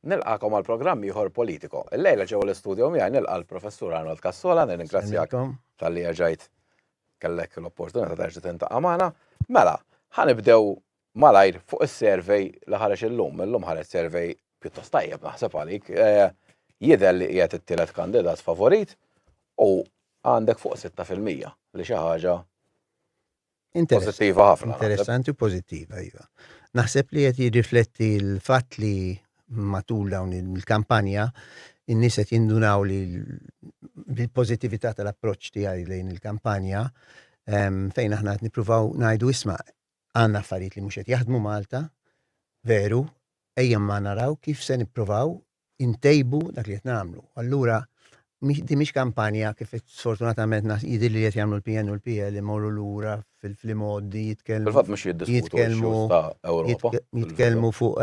Nilqagħkom għal programm ieħor Politico. Illejla ġewwa l-istudio miegħi nilqa' l-Professur Arnold Cassola, nirringrazzjak talli erġajt kellek l-opportunità terġa' tintaqa' magħna. Mela, ħa nibdew malajr fuq is-survey li ħareġ illum. Illum ħareġ survey pjuttost tajjeb naħseb għalik. Eh, jidher li qiegħed it-tielet kandidat favorit u għandek fuq 6% li xi ħaġa Pożittiva ħafna. Interessanti u pożittiva, iva. Naħseb li qed jirrifletti l-fatt li matul dawn il-kampanja in-nies qed jindunaw li l-pożittività tal-approċċ tiegħi lejn il-kampanja ehm, fejn aħna qed nippruvaw ngħidu isma' għandna affarijiet li mhux qed jaħdmu Malta, veru, ejja ma naraw kif se nippruvaw intejbu dak li qed nagħmlu. Allura di mhix kampanja kif sfortunatament jidhirli li qed jagħmlu l-PN u l-PL imorru lura fil-modi jitkellmu. Fil-fatt mhux jiddiskutu jitkellmu ta' Ewropa. Jitkellmu fuq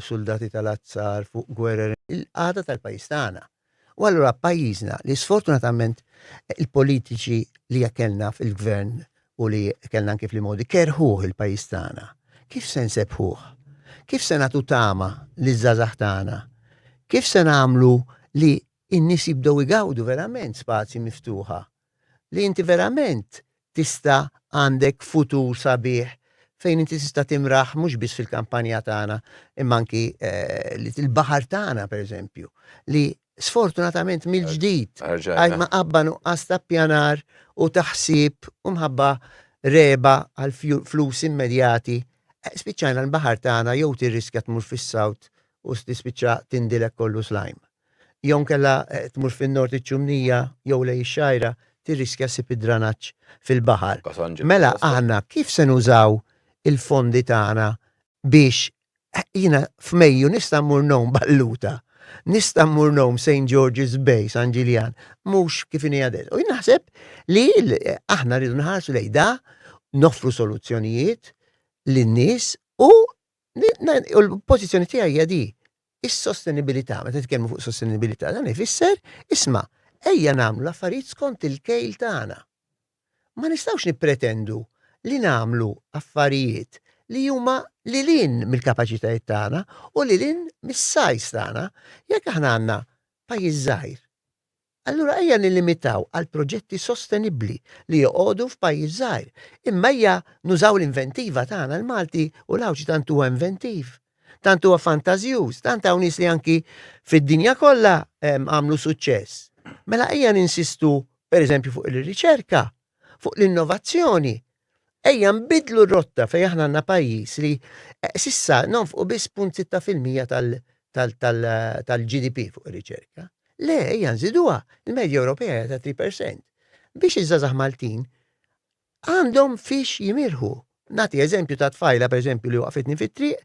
soldati tal-azzar, fuq gwerer, il-qagħda tal-pajjiż tagħna. U allura pajjiżna li sfortunatament il-politiċi li kellna fil-gvern u li kellna anki fl-modi kerħuh il-pajjiż tagħna. Kif se nsebħuh? Kif se nagħtu tama liż-żgħażagħ tagħna? Kif se nagħmlu li n-nies jibdew igawdu verament spazji miftuħa? Li inti verament tista' għandek futur sabiħ fejn inti tista' timraħ mhux biss fil-kampanja tagħna imma anki eh, il-baħar tagħna pereżempju li sfortunatament mill-ġdid għal ma qabba nuqqas ta' pjanar u taħsib u mħabba reba għal flus immedjati eh, spiċċajna l-baħar tagħna jew tirriskja tmur fis-sawt u tispiċċa tindilek kollu slime. Jew inkella eh, tmur fin-nord iċ-ċumnija jew lej ix-xajra tirriskja ssib id-dranaġġ fil-baħar. Mela aħna kif se nużaw il-fondi tagħna biex eh, jiena f'Mejju nista' mmur nom Balluta, nista' mmur nom St. George's Bay, San Ġiljan, mhux kif inhi għadet. U jien naħseb li aħna rridu nħarsu lejn da, noffru soluzzjonijiet lin-nies u l-pożizzjoni tiegħi hija di. Is-sostenibilità, meta nitkellmu fuq sostenibilità, dan ifisser, isma' ejja nagħmlu l-affarijiet skont il-kejl tagħna. Ma nistgħux nippretendu li nagħmlu affarijiet li huma lil hinn mill-kapaċitajiet tagħna u lil hinn mis-size tagħna. Jekk aħna għandna pajjiż żgħir, Allura ejja nillimitaw għal proġetti sostenibbli li joqogħdu f'pajjiż żgħir. Imma ejja nużaw l-inventiva tagħna, il-Malti u l-Għawdxi tant huwa inventiv, tant huwa fantażjuż, tant hawn nies li anki fid-dinja kollha għamlu suċċess. Mela ejja ninsistu pereżempju fuq ir-riċerka, fuq l-innovazzjoni. Ejja nbiddlu r-rotta fejn aħna għandna pajjiż li eh, sissa nonfqu biss 0.6% tal-GDP fuq ir-riċerka. Le, ejja nżiduha, il-medja Ewropea hija ta' 3%. Biex iż-żgħażagħ Maltin għandhom fiex jimirħu. Nagħti eżempju ta' tfajla pereżempju li waqfitni fit-triq,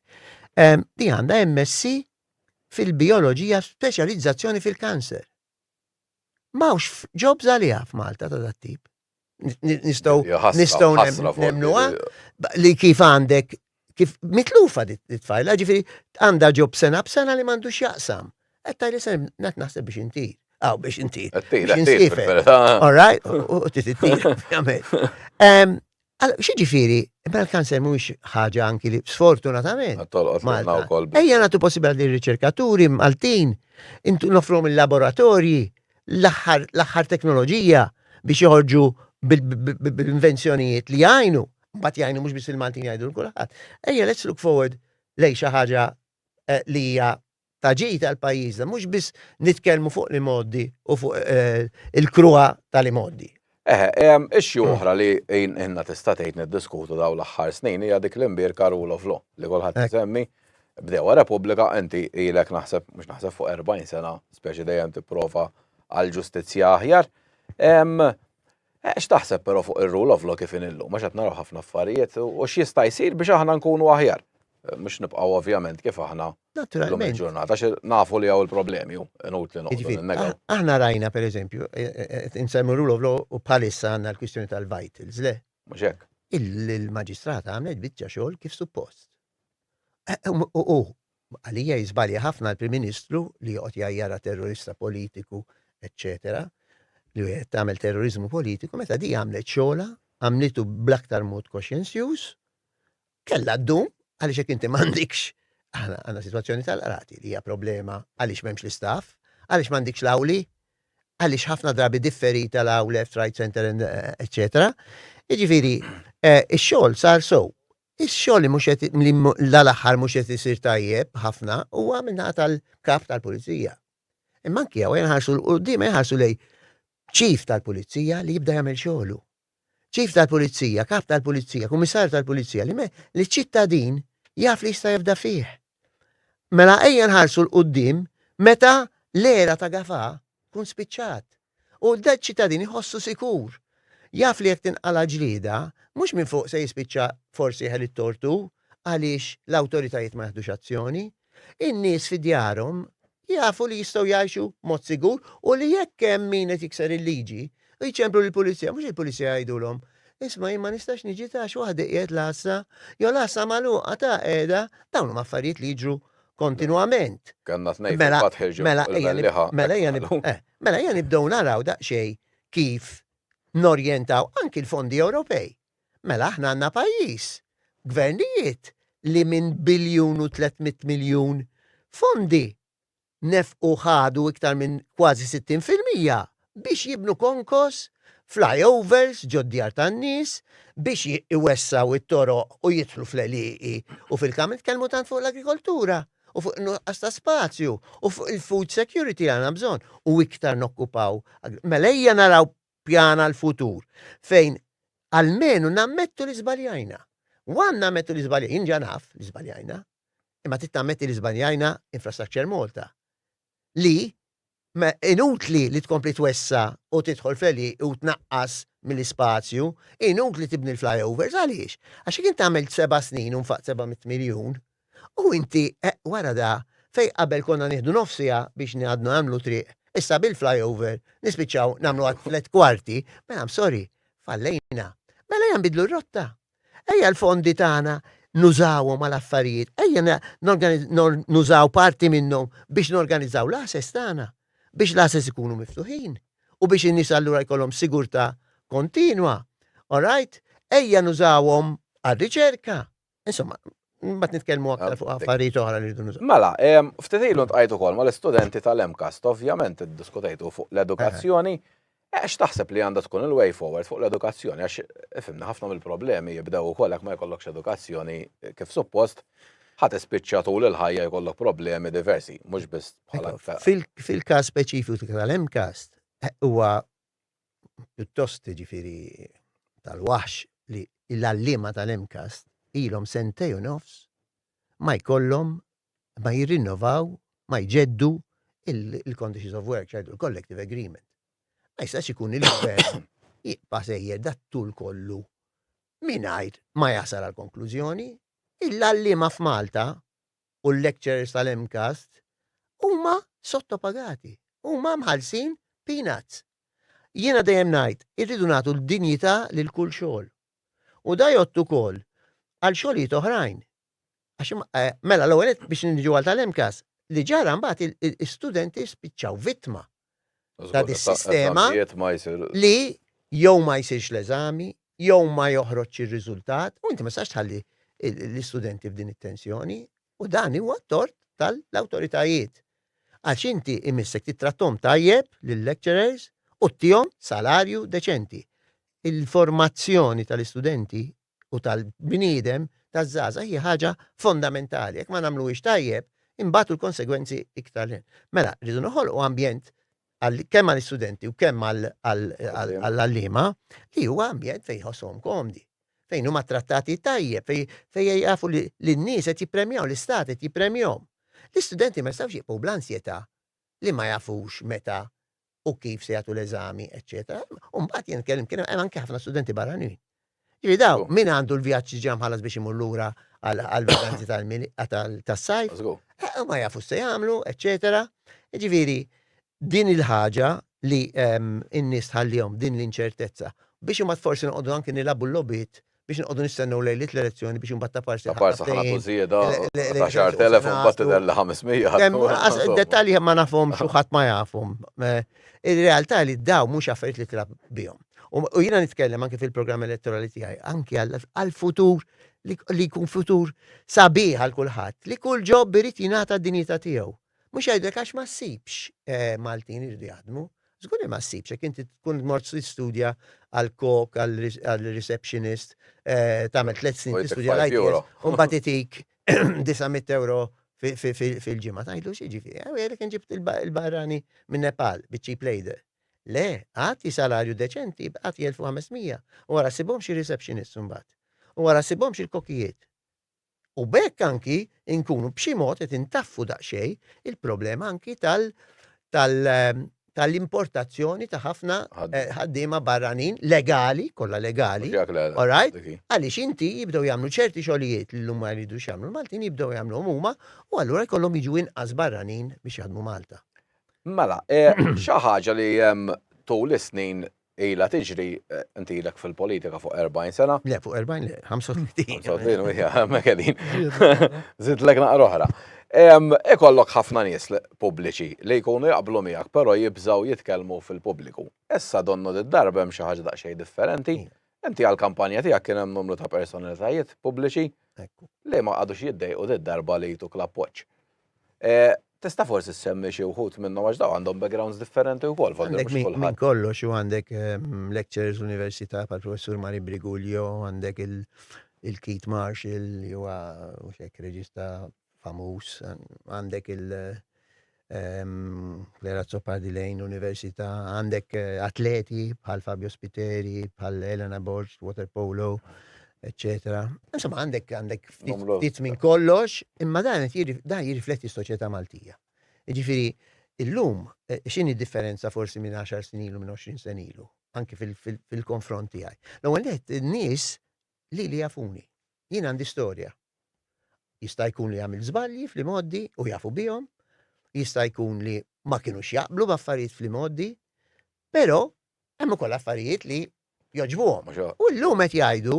ehm, li għandha MSc fil-bioloġija speċjalizzazzjoni fil-kanser. M'hawnx jobs għaliha f'Malta ta' dat tip. Nistgħu nistgħu nemnuha li kif għandek kif mitlufa dit tfajla, ġifieri għandha ġob sena b'sena li m'għandux jaqsam. Qed tgħidli se qed naħseb biex intir. Aw biex intir. Biex insifer. All right, u tittir, ovvjament. X'jiġifieri, imma l-kanser mhuwiex ħaġa anki li sfortunatament. Malta. Ejja nagħtu possibilità li riċerkaturi Maltin intu nofrom il-laboratorji l-aħħar teknoloġija biex joħorġu bil-invenzjonijiet li jgħinu. Mbagħad jgħinu mhux biss il-Maltin jgħidu l kulħadd. Ejja let's look forward lejn xi ħaġa eh, li hija ta' ġid għal pajjiżna, mhux biss nitkellmu fuq l-imgħoddi u fuq eh, il-kruha tal-imgħoddi. Eħe, issue oħra li inna tista' tgħid niddiskutu daw l-aħħar snin hija dik l-imbierka rule of law li kulħadd isemmi bdewa Repubblika inti ilek naħseb mhux naħseb fuq 40 sena speċi dejjem tipprova għal ġustizzja aħjar. Eh, x'taħseb però fuq ir-rule of law kif inhi llum? Għax qed naraw ħafna affarijiet u x'jista' jsir biex aħna nkunu aħjar. Eh, mhux nibqgħu ovvjament kif aħna Naturalment. il-ġurnata, għax nafu li hawn il-problemi u inutli noqogħdu ninnegaw. Aħna rajna pereżempju, eh, insemmu rule of law u bħalissa għandna l-kwistjoni tal-vitals, le? Mhux hekk. Il-maġistrata għamlet biċċa xogħol kif suppost. U għalija jiżbalja ħafna l-Prim Ministru li joqgħod jgħajjarha terrorista politiku, eċċetera, li qed tagħmel terrorizmu politiku, meta di għamlet xogħla, għamlitu bl-aktar mod koxjenzjuż, kellha ddum għaliex jekk inti m'għandikx Aħna għandna sitwazzjoni tal-qrati li hija problema għaliex m'hemmx l-istaff, għaliex m'għandikx l-awli, għaliex ħafna drabi differita l left, right, center, eccetera. Jiġifieri, eh, ix-xogħol sar sow. Ix-xogħol li mhux qed li l-aħħar mhux qed isir tajjeb ħafna huwa minnaħa tal-kap tal-pulizija. Imma anki hawn nħarsu 'l quddiem nħarsu lej chief tal-pulizija li jibda jagħmel xogħlu. Chief tal-pulizija, kap tal-pulizija, kummissarju tal-pulizija li li ċittadin jaf li jista' jafda fih. Mela ejja nħarsu 'l quddiem meta l-era ta' Gafà tkun spiċċat. U da ċittadin iħossu sikur. Jaf li jekk tinqala' ġlieda, mhux minn fuq se jispiċċa forsi jeħel it-tortu għaliex l-awtoritajiet ma jaħdux azzjoni. In-nies fi djarhom jafu li jistgħu jgħixu mod sigur u li jekk hemm min qed jikser il-liġi, jċemplu lill-pulizija, mhux il-pulizija jgħidulhom, isma' jien ma nistax niġi ta' għax waħdi qiegħed l-għassa, jew l-għassa magħluqa ta' qiegħda, dawn huma affarijiet li jiġru kontinwament. Kellna tnejn mela, fil-fatt ħirġu mela, mela, eh, mela ejja nibdew naraw daqsxejn kif norjentaw anki l-fondi Ewropej. Mela aħna għandna pajjiż, gvernijiet li minn biljun u 300 miljun fondi nefqu ħadu iktar minn kważi 60% biex jibnu konkos, flyovers ġod-djar tan-nies, biex iwessgħu t-toroq u jidħlu fl-għelieqi u fil-kamp. Nitkellmu tant fuq l-agrikoltura u fuq in-nuqqas ta' spazju u fuq il-food security li għandna bżonn u iktar nokkupaw. Mela ejja naraw pjan għall-futur fejn almenu nammettu li żbaljajna. Wan nammettu li żbaljajna, jien ġa naf li żbaljajna, imma trid tammetti li żbaljajna Infrastructure Malta li inutli li tkompli twessa' u tidħol fl-għelieqi u tnaqqas mill-ispazju, inutli tibni l-flyovers, għaliex? Għax jekk int għamilt seba' snin u nfaqt 700 miljun, u inti eh, wara da fej qabel konna nieħdu nofs siegħa biex ngħaddu nagħmlu triq, issa bil-flyover nispiċċaw nagħmlu għad tliet kwarti, mela I'm sorry, fallejna. Mela ejja nbiddlu r-rotta. Ejja l-fondi tagħna nużawhom għal affarijiet, ejja nużaw parti minnhom biex norganizzaw l-għases tagħna, biex l-għases ikunu miftuħin u biex in-nies allura jkollhom sigurtà kontinwa. All right? Ejja nużawhom għar-riċerka. Insomma, mbagħad nitkellmu aktar fuq affarijiet oħra li rridu nużaw. Mela, ftit ilu ntqajt ukoll mal-istudenti tal-MCAST, ovvjament iddiskutejtu fuq l-edukazzjoni. Eh, x'taħseb li għandha tkun il-way forward fuq l-edukazzjoni? Għax ifhimni ħafna mill-problemi jibdew ukoll jekk ma jkollokx edukazzjoni kif suppost, ħa tispiċċa tul il-ħajja jkollok problemi diversi, mhux biss bħala. Fil-każ speċifiku tal-MCAST eh, huwa pjuttost ġifieri tal-waħx li l-għalliema tal-MCAST ilhom sentej u nofs ma jkollhom ma jirrinnovaw, ma jġeddu il-conditions of work, ċajdu il-collective agreement. Ma jistax ikun il-gvern jibqa' sejjer dat-tul kollu mingħajr ma jasal għal konklużjoni. Il-għalliema f'Malta u l-lecturers tal-MCAST huma sottopagati, huma mħallsin peanuts. Jiena dejjem ngħid, irridu nagħtu l-dinjità lil kull xogħol. U da jgħodd ukoll għal xogħlijiet oħrajn. Għax eh, mela l-ewwel biex niġu għal tal-MCAS li ġara mbagħad il-studenti spiċċaw vittma ta' dis-sistema li jew ma jsirx l-eżami, jew ma joħroġ ir-riżultat, u inti ma sax tħalli l-istudenti f'din it-tensjoni, u dan huwa tort tal-awtoritajiet. Għax inti imissek titrattom tajjeb lill-lecturers u ttihom salarju deċenti. Il-formazzjoni tal-istudenti u tal-bniedem taż-żgħażagħ hija ħaġa fondamentali. Jekk ma nagħmluhiex tajjeb, imbagħad l-konsegwenzi iktar. Mela, rridu noħolqu ambjent kemm għall-istudenti u kemm għall-għalliema li huwa ambjent fejn jħossuhom komdi, fejn huma trattati tajjeb, fejn jafu li n-nies qed jippremjaw, l-istat qed jippremjahom. L-istudenti ma jistgħux jibqgħu bl-ansjetà li ma jafux meta u kif se jagħtu l-eżami, eċċetera. U mbagħad jien kellim kien hemm anke ħafna studenti barranin. Ġifieri daw min għandu l-vjaġġ ġa mħallas biex imur lura għal-vakanzi tas-sajf, eh, ma jafu se jagħmlu, eċċetera. Ġifieri din il-ħaġa li ehm, n-nies tħallihom din l-inċertezza biex imbagħad forsi noqogħdu anke nilagħbu l-lobit biex noqogħdu nistennew lejliet l-elezzjoni biex imbagħad ta' parsi. Ta' parsi ħanatu żieda ta' xar telef u mbagħad tidher li 500. Dettalji ma nafhomx u ħadd ma jafhom. Eh, ir-realtà li daw mhux affarijiet li tilab bihom. U jiena nitkellem anke fil-programm elettorali tiegħi anke għall-futur. li jkun futur sabiħ għal kulħadd, li kull job irid jingħata d-dinjità tiegħu. Mhux jgħidlek għax ma ssibx eh, Maltin iridu jaħdmu. Żgur li ma ssibx, jekk inti tkun mort tistudja għal kok, għal receptionist, eh, tagħmel tliet snin tistudja l-ITS, u mbagħad itik 900 euro fil-ġimgħa. Tgħidlu xi ġifieri, eh, jgħidlek inġibt il-barrani minn Nepal biċ-cheap labor. Le, agħti salarju deċenti, agħti 1500, u wara ssibhomx ir-receptionists imbagħad. U wara ssibhomx il-kokijiet. U b'hekk anki nkunu b'xi mod qed intaffu daqsxejn il-problema anki tal tal tal-importazzjoni ta' ħafna eh, ħaddiema barranin legali, kollha legali, all right? Għaliex inti jibdew jagħmlu ċerti xogħlijiet li llum ma jridux jagħmlu l-Maltin jibdew jagħmluhom huma u allura jkollhom jiġu inqas barranin biex jaħdmu Malta. Mela, eh, xi ħaġa li tul is-snin Ilha tiġri, inti ilek fil-politika fuq 40 sena. Le, fuq 40 le, 35. 35, u hija, hemmhekk qegħdin. Żidlek naqra oħra. Ikollok ħafna nies pubbliċi li jkunu jaqblu miegħek, però jibżgħu jitkellmu fil-pubbliku. Issa donnu did-darba hemm xi ħaġa daqsxejn differenti. Inti għall-kampanja tiegħek kien hemm numru ta' personalitajiet pubbliċi li ma qagħdux jiddejqu did-darba li jtuk l-appoġġ. Eh, tista' forsi ssemmi xi wħud minnhom għax daw għandhom backgrounds differenti wkoll. Għandek minn kollox u għandek ehm, lecturers università bħal professur Mari Briguglio, għandek il-Keith Marshall li huwa mhux hekk reġista famuż, għandek il- ehm, Claire Azzopardi lejn l-università, għandek eh, atleti bħal Fabio Spiteri, bħal Elena Borg, water polo, eccetera. Insomma, għandek għandek ftit minn kollox, imma dan dan jirrifletti s-soċjetà Maltija. Jiġifieri, illum eh, x'inhi differenza forsi minn 10 snin ilu minn 20 sena ilu, anki fil-konfront tiegħi. L-ewwel nett in-nies li li jafuni. Jien għandi storja. Jista' jkun li għamil żbalji fl-imgħoddi u jafu bihom, jista' jkun li ma kinux jaqblu b'affarijiet fl-imgħoddi, però hemm ukoll affarijiet li jogħġbuhom. U llum qed jgħidu,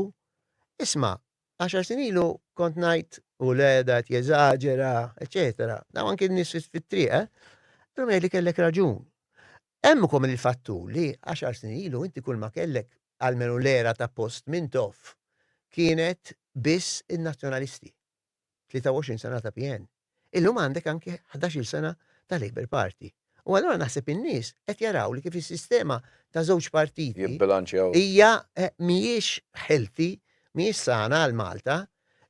isma' għaxar snin ilu kont ngħid u le da qed jeżaġera, eċetera. Daw anki n-nies fit-triq, eh? Illum jgħid li kellek raġun. Hemm ukoll il-fattur li għaxar snin ilu inti kull ma kellek almenu l-era ta' post Mintoff kienet biss in-Nazzjonalisti. 23 sena ta' PN. Illum għandek anki 11-il sena ta' Labour Party. U allura naħseb in-nies qed jaraw li kif is-sistema ta' żewġ partiti hija eh, mhijiex healthy, mhijiex sana għal Malta,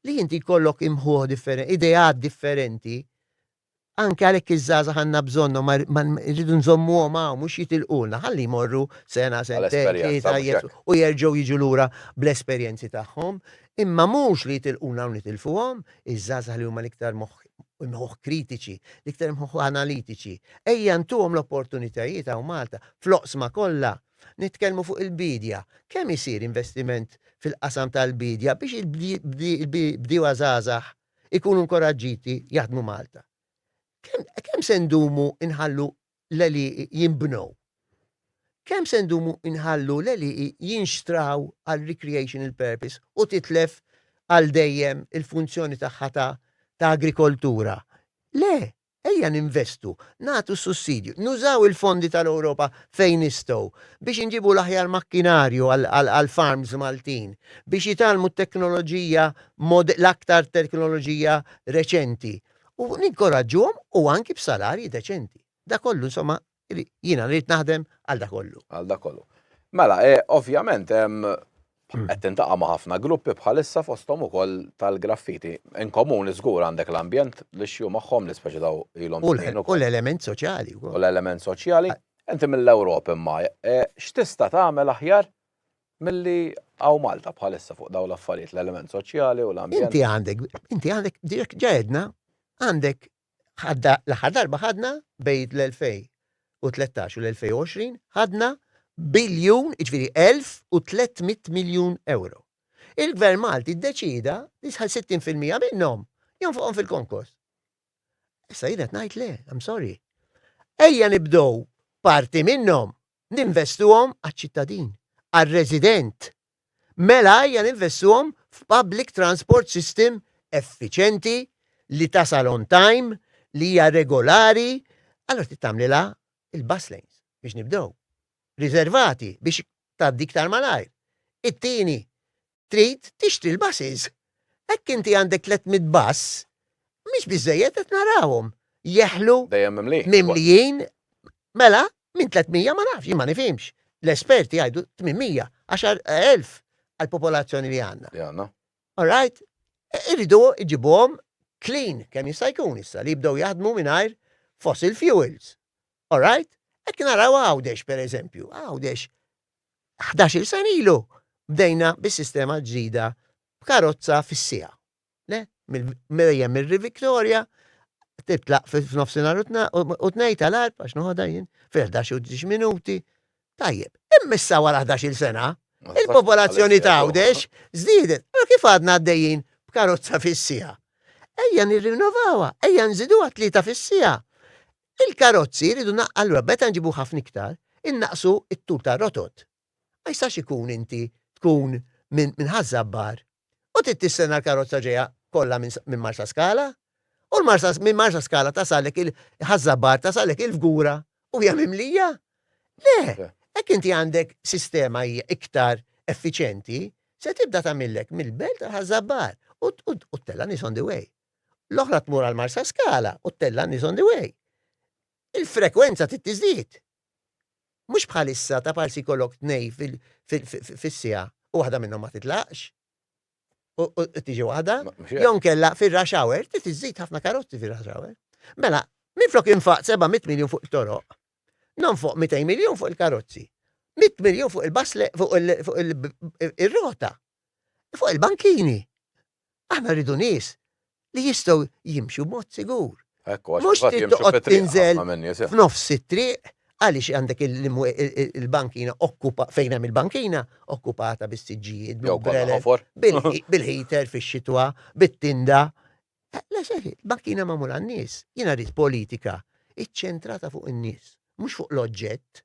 li inti jkollok imħuħ differenti, ideat differenti, Anke għalhekk iż-żgħażagħ għandna bżonnhom, ma rridu nżommuhom hawn mhux jitilqulna, ħalli jmorru sena, sentejn, tlieta, u jerġgħu jiġu lura bl-esperjenzi tagħhom. Imma mhux li jitilquna u nitilfuhom, iż-żgħażagħ li huma l-iktar imħuħ kritiċi, l-iktar imħuħ analitiċi. Ejja ntuhom l-opportunitajiet hawn Malta fl-oqsma kollha. Nitkellmu fuq il-biedja. Kemm isir investiment fil-qasam tal-biedja biex il-bdiewa żgħażagħ ikunu inkoraġġiti jaħdmu Malta. Kemm se ndumu nħallu l-għelieqi jinbnew? Kemm se ndumu nħallu l-għelieqi jinxtraw għal recreational purpose u titlef għal dejjem il-funzjoni tagħha ta' ta' agrikoltura? Le, Ejja ninvestu, nagħtu s-sussidju, nużaw il-fondi tal-Ewropa fejn nistgħu biex inġibu l-aħjar makkinarju għall-farms Maltin, biex jitgħallmu t-teknoloġija l-aktar teknoloġija reċenti u ninkoraġġuhom u anki b'salarji deċenti. Da kollu insomma Jiena rrid naħdem għal da kollu. Għal da kollu. Mela, eh, ovvjament hemm qed tintaqa' ma' ħafna gruppi bħalissa fosthom ukoll tal-graffiti. In komuni żgur għandek l-ambjent li xju magħhom li speċi daw ilhom U l-element soċjali. U l-element soċjali. Inti mill-Ewropa imma eh, x'tista' tagħmel aħjar milli hawn Malta bħalissa fuq dawn l-affarijiet l-element soċjali u l-ambjent. Inti għandek, inti għandek, ġa għandek Ħadda, l-aħħar darba ħadna bejn l-2013 u l-2020 ħadna biljun, jiġifieri 1300 miljun euro. Il-Gvern Malti ddeċieda li 60% minnhom jonfoqhom fil-konkos. Issa jien qed ngħid le, I'm sorry. Ejja nibdew parti minnhom ninvestuhom għaċ-ċittadin, għar-resident. Mela ejja ninvestuhom f'public transport system effiċenti, li tasal on time, li hija regolari, allura trid tagħmlilha il-bus lanes biex nibdew. Riservati biex tgħaddi iktar malajr. It-tieni, trid tixtri l-buses. Hekk inti għandek 300 bus, mhix biżejjed qed narawhom. Jeħlu Dejjem mimli. mimlijin, mela minn 300 ma nafx, jien ma nifhimx. L-esperti jgħidu 800, 10,000 għall-popolazzjoni li għandna. Li għandna. All right? Irridu iġibuhom clean kemm jista' jkun issa li jibdew jaħdmu mingħajr fossil fuels. All right? Hekk naraw Għawdex pereżempju, Għawdex 11-il sena ilu bdejna bis-sistema ġdida b'karozza fis-siegħa. Le, dejjem mir Victoria titlaq f'nofsinhar u tnej tal-għarb għax noħodha jien fil-11 u 10 minuti. Tajjeb, imma issa wara 11-il sena, il-popolazzjoni ta' Għawdex żdiedet. Allura kif għadna għaddejjin b'karozza fis-siegħa? Ejja nirrinnovawha, ejja nżiduha tlieta fis-siegħa. Il-karozzi jridu allura meta nġibu ħafna iktar, innaqsu t-tul tar-rotot. Ma jistax ikun inti tkun minn Ħaż-Żabbar u trid tistenna l-karozza ġejja kollha minn Marsaskala u l-Marsa minn Marsaskala tasallek il-Ħaż-Żabbar tasallek il-Fgura u hija mimlija. Le, hekk inti għandek sistema hija iktar effiċenti, se tibda tagħmillek mill-belt għal Ħaż-Żabbar u ttella' nies on the way. L-oħra tmur għal Marsaskala u ttella' nies on the way. Il-frekwenza trid tiżdied. Mhux bħalissa ta' parsi jkollok tnej fis-siegħa u waħda minnhom ma titlaqx. U tiġi waħda, jew kella fir-rush hour, trid iżżid ħafna karozzi fir-rush hour. Mela, minflok infaq 700 miljun fuq it-toroq, nonfoq 200 miljun fuq il-karozzi, 100 miljun fuq il-basle, fuq il-rota, fuq il-bankini. Aħna rridu nies li jistgħu jimxu b'mod sigur. Ekku, għax Mhux fil-fatt trid jimxu toqgħod fit-triq tinżel ħafna minn nies, eh. f'nofs it-triq għaliex għandek il-bankina okkupa fejn hemm il-bankina okkupata bis-siġġijiet, Jew kollha bl-umbrella, ħofor. bil-heater fix-xitwa, bit-tinda. Eh, Le, seri, il-bankina magħmula għan-nies. Jiena rrid politika iċċentrata fuq in-nies, mhux fuq l-oġġett.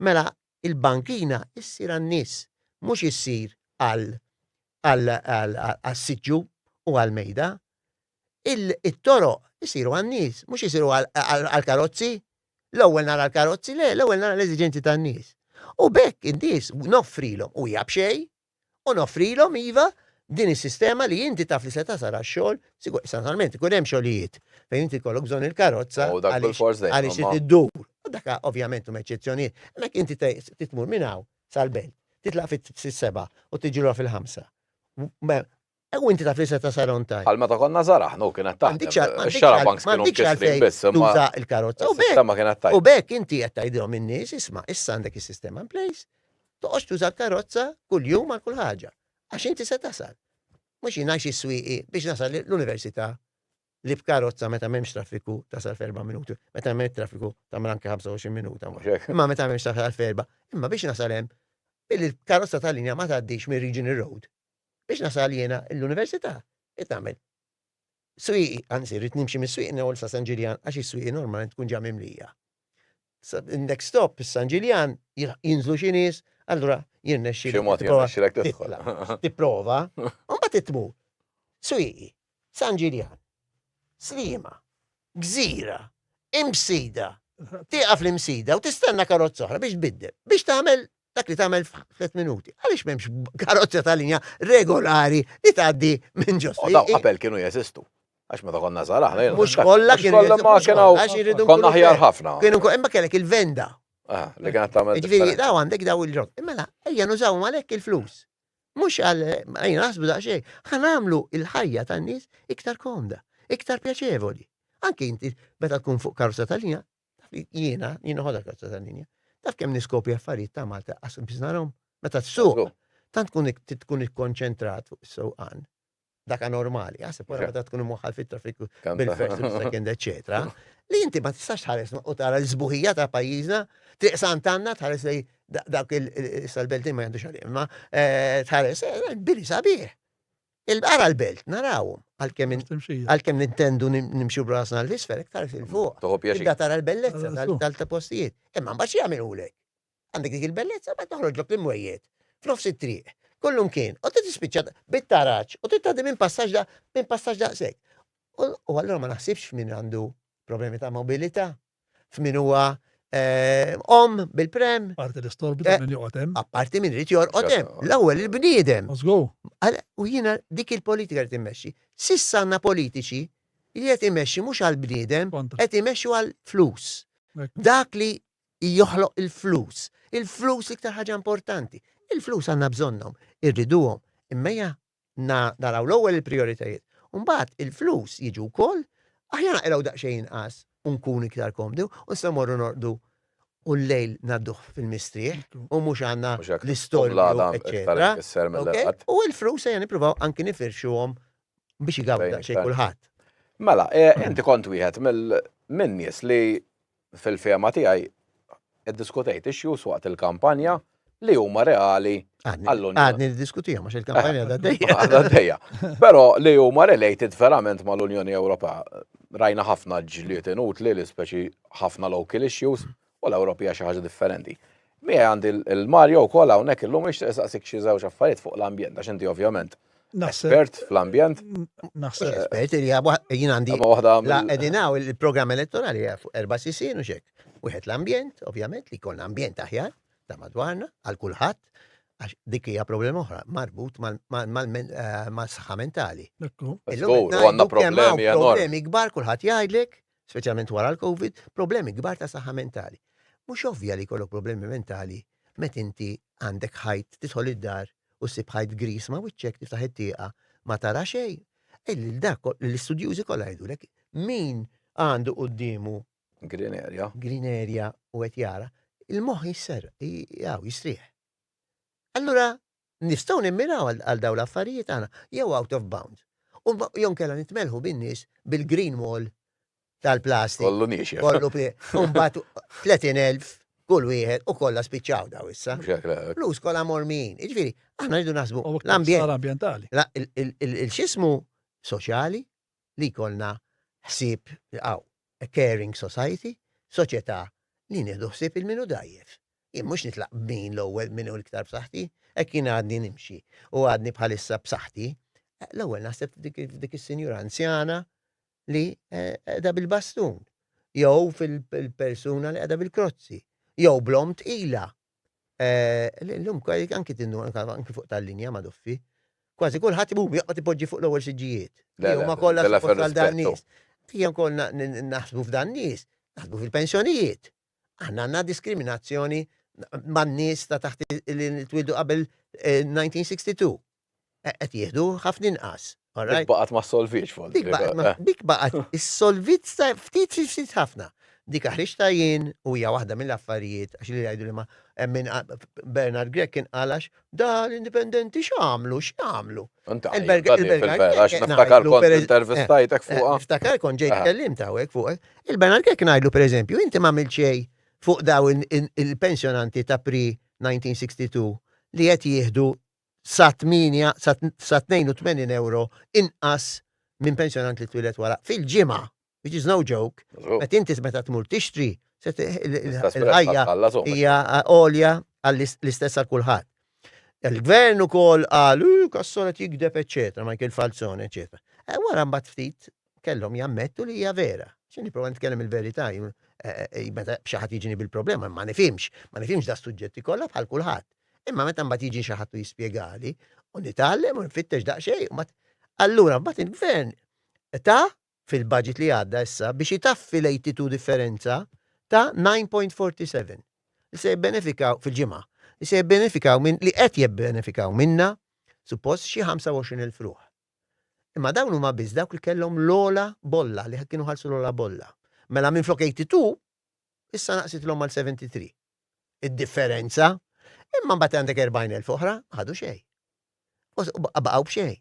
Mela il-bankina issir għan-nies, mhux issir għal għas-siġġu u għall-mejda. Il-toroq isiru għan-nies, mhux isiru għall-karozzi. L-ewwel nara l-karozzi, le, l-ewwel nara l-eżiġenzi tan-nies. U b'hekk in-nies noffrilhom u hija b'xejn, u noffrilhom iva din is-sistema li inti taf li se tasal għax-xogħol, sigur, essenzjalment ikun hemm xogħlijiet fejn inti jkollok bżonn il-karozza U dak għaliex bilfors dejjem, għaliex imma trid iddur. U dak ovvjament huma eċċezzjonijiet. Hemmhekk inti titmur minn hawn sal-belt, titlaq fis-sebgħa u tiġi lura fil-ħamsa. U inti taf li se tasal on time. Bħal meta konna żgħar aħna u kienet taħdem. Ix-xarabanks kienu mkissrin biss, imma tuża l-karozza. Is-sistema kienet tajba. U b'hekk inti qed tgħidilhom in-nies, isma' issa għandek is-sistema in place, toqgħodx tuża l-karozza kuljum għal kull ħaġa. Għax inti se tasal. Mhux jien għax is-swieqi biex nasal l-università li b'karozza meta m'hemmx traffiku tasal f'erba' minuti, meta m'hemm traffiku tagħmel anke 25 minuta. Imma meta m'hemmx tasal f'erba', imma biex nasal hemm billi l-karozza tal-linja ma tgħaddix mir-Regional Road. Biex nasal jiena l-università, qed nagħmel swieqi, anzi rrid nimxi mis-swieqi newol sa San Ġiljan għax is-swieqi normalment tkun ġa mimlija. Next stop, San Ġiljan, jinżlu xi nies, allura jirnexxi. Xi mod jirnexxilek tidħol. Tipprova, u mbagħad tmur. Swieqi, San Ġiljan, Sliema, Gżira, Imsida, tieqaf l-Imsida u tistenna karozza oħra biex tbiddel, biex tagħmel dak li tagħmel f'tliet minuti. Għaliex m'hemmx karozza ta' linja regolari li tgħaddi minn ġo U daw qabel kienu jeżistu. Għax meta konna żgħar aħna jiena Mhux niftakar. kollha Mhux kienu kollha jeżistu, ma mhux kienu kollha, għax irridu konna nkunu aħjar fair. ħafna. Kienu imma kellek il-venda. Ah, li kienet tagħmel Ġifieri differenza. daw għandek daw il-ġod. Mela, ejja nużawhom għalhekk il-flus. Mhux għal, ejja naħsbu daqsxejn, ħa nagħmlu il-ħajja tan-nies iktar komda, iktar pjaċevoli. Anke inti meta tkun fuq karozza tal-linja, taf li jiena, jien noħodha karozza tal-linja, taf kemm niskopri affarijiet ta' Malta qas biss narhom meta tsuq. Tant tkun tkun ikkonċentrat fuq is-sewqan. Dak anormali, għasib wara meta tkun imwaħħal fit-traffiku bil-first u second, eccetera, li inti ma tistax tħares u tara l-sbuħija ta' pajjiżna, triq Sant'Anna tħares li dak il-salbeltin ma jgħaddux għalih, imma eh, tħares eh, biri sabiħ. Il-ara l-belt, narawhom, għalkemm nintendu nimxu brasna l-isfel, iktar fil-fuq. Tibda tara l-bellezza tal-postijiet. Imma mbagħad jagħmilulek. Għandek dik il-bellezza ma toħroġlok l-imwejjed f'nofs it-triq. Kullum kien. U tispiċċa bit-taraġ u titgħaddi minn passaġġ da minn passaġġ daqshekk. U allura ma naħsibx f'min għandu problemi ta' mobilità, f'min huwa Om bil-prem. Apparti l-istorbi ta' min joqgħod hemm. Apparti min irid jorqod hemm. L-ewwel il-bniedem. Żgur. U jiena dik il-politika li timmexxi. S'issa għandna politiċi li qed imexxi mhux għall-bniedem, qed imexxu għall-flus. Dak li joħloq il-flus. Il-flus l-iktar ħaġa importanti. Il-flus għandna bżonnhom, irriduhom. Imma ejja naraw l-ewwel il-prijoritajiet. U mbagħad il-flus jiġu wkoll, aħjar naqilgħu daqsxejn inqas u nkunu iktar komdi u nistgħu morru norqdu u l-lejl ngħadduh fil-mistrieħ u mhux għandna l-istorbju, eċċetera. U l-flus ejja nippruvaw anki nifirxuhom biex igawdu daqsxejn kulħadd. Mela, eh, inti kont wieħed mill-nies li fil-fehma tiegħi iddiskutejt issues waqt il-kampanja li huma reali għall-Unjoni. Għadni niddiskutihom għax il-kampanja għadha għaddejja. Għadha għaddejja. Però li huma related verament mal-Unjoni Ewropea. Rajna ħafna ġlied inutli li speċi ħafna local issues u l-Ewropa hija xi ħaġa differenti. Miegħi għandi il-Mario wkoll hawnhekk illum nixtieq insaqsik xi żewġ affarijiet fuq l-ambjent għax inti ovvjament espert fl-ambjent. Naħseb. Espert li jien għandi. La qegħdin hawn il-programm elettorali hija fuq erba' sisien u xek. Wieħed l-ambjent, ovvjament, li jkollna ambjent aħjar ta' madwarna għal kulħadd, għax dik hija problema oħra marbut eh, mal-saħħa mentali. Illum għandna problemi problemi kbar kulħadd jgħidlek, speċjalment wara l-Covid, problemi kbar ta' saħħa mentali. Mhux ovvja li jkollok problemi mentali meta inti għandek ħajt tidħol id-dar u ssib ħajt gris ma' wiċċek tiftaħ it-tieqa ma tara xejn. Dak l-istudjużi kollha jgħidulek min għandu quddiemu green area. Green area u qed jara, il-moħħ jisser, jaw, jistrieħ. Allura nistgħu nimmiraw għal dawn l-affarijiet aħna jew out of bounds. U jew kellha nitmelħu bin-nies bil-green wall tal-plastik. Kollu niexef. Kollu Mbagħad 30,000 kull wieħed u kollha spiċċaw daw issa. Flus kollha mormin. Jiġifieri, aħna rridu naħsbu l-ambjent. Ambjentali. Il-xismu soċjali li jkollna ħsieb għaw, a caring society, soċjetà li nieħdu ħsieb il-minu dajjef. Jien mhux nitlaq min l-ewwel min hu l-iktar b'saħħti, hekk jien għadni nimxi u għadni bħalissa b'saħħti. L-ewwel naħseb f'dik is-sinjura anzjana li eh, qiegħda bil-bastun, jew fil-persuna li qiegħda bil-krozzi, jew blom tqila. Eh, l-lum anki tindu anki fuq tal-linja ma duffi. Kważi kulħadd ibum joqgħod ipoġġi fuq l-ewwel siġġijiet. Huma kollha suppost għal dan nies. Ejja wkoll naħsbu f'dan nies, naħsbu fil-pensjonijiet. Aħna għandna diskriminazzjoni man-nies ta' taħt li twildu qabel 1962. Eh, qed jieħdu ħafna inqas. Dik baqgħet ma solvitx fuq. Dik baqgħet issolvit ftit ftit ħafna. Dik ħriġta jien u hija waħda mill-affarijiet għax li jgħidu li ma minn Bernard Grech kien qalax da l-indipendenti x'għamlu, x'għamlu. Niftakar kont intervistajtek eh, fuqha. Niftakar kont ġejt kellimt hawnhekk fuq. Il-Bernard Grech ngħidlu pereżempju, inti m'għamilt xejn fuq daw il-pensjonanti ta' pre 1962 li qed jieħdu sa 8 sa 82 euro inqas minn pensjonant li twieled wara fil-ġimgħa, which is no joke. Meta inti meta tmur tixtri, il-ħajja hija għolja għall-istess għal kulħadd. Il-gvern ukoll qal, Cassola jigdeb, eċċetera, Michael Falzone, eċċetera. E wara mbagħad ftit kellhom jammettu li hija vera. Xi nipprova nitkellem il-verità, eh, eh, meta xi ħadd jiġini bil-problema, ma nifhimx, ma nifhimx da suġġetti kollha bħal kulħadd. Imma meta mbagħad jiġi xi ħadd u jispjegali u nitgħallem u nfittex daqsxejn, allura mbagħad il-gvern ta' fil-budget li għadda issa biex itaffi l-82 differenza ta' 9.47 li se jibbenefikaw fil-ġimgħa li se jibbenefikaw minn li qed jibbenefikaw minna suppost xi 25,000 ruħ. Imma dawn huma biss dawk li kellhom l-ogħla bolla, li kienu ħallsu l-ogħla bolla. Mela minflok 82, issa naqsitlhom għal 73. Id-differenza. Imma mbagħad għandek 40,000 oħra, ma ħadu xejn. U baqgħu b'xejn.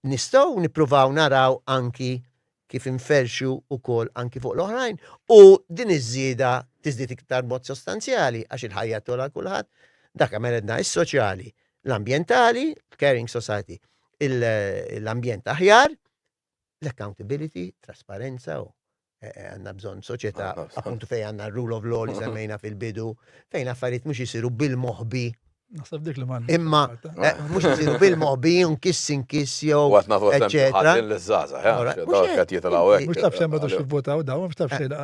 Nistgħu nippruvaw naraw anki kif inferxu wkoll anki fuq l-oħrajn u din iż-żieda tiżdied iktar b'mod sostanzjali għax il-ħajja togħla għal kulħadd. Dak għamel edna is-soċjali, l-ambjentali, caring society, l-ambjent aħjar, l-accountability, trasparenza u eh, eh, għanna bżon soċjetà appuntu fejn għanna rule of law li semmejna fil-bidu, fejn affarijiet mhux isiru bil-moħbi. Naħseb dik li ma. Imma eh, mhux isiru bil-moħbi nkiss inkiss jew. Waqt nagħtu eċetera. L-żgħażagħ, eh, dawk qed jitilgħu hekk. Mhux taf xejn ma tux jivvotaw daw, mhux taf xejn. Eh,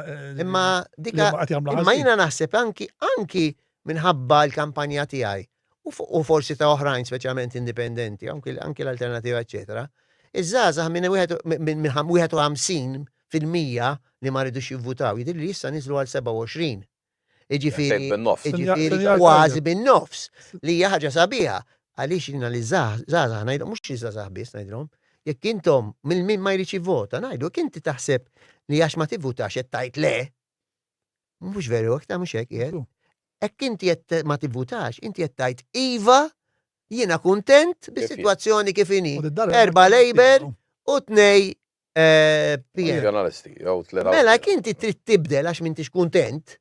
imma dika imma jiena naħseb anki anki minħabba l-kampanja tiegħi u forsi ta' oħrajn speċjalment indipendenti, anki l-alternativa eċetera. Iż-żgħażagħ minn 51% li ma ridux jivvutaw, jidhirli li issa niżlu għal 27. Jiġifieri jiġifieri kważi bin-nofs li hija ħaġa sabiħa. Għaliex jiena li żgħażagħ ngħidhom mhux iż-żgħażagħ biss ngħidilhom, jekk intom minn min ma jridx jivvota ngħidu jekk inti taħseb li għax ma tivvutax qed tgħid le, mhux veru hekk ta' mhux hekk qiegħed. Hekk inti qed ma tivvutax, inti qed tgħid iva jiena kuntent bis-sitwazzjoni kif inhi. Erba' Labour u tnej Eh, PM. Ġurnalisti, jew tlera. Mela, jekk inti trid tibdel għax m'intix kuntent,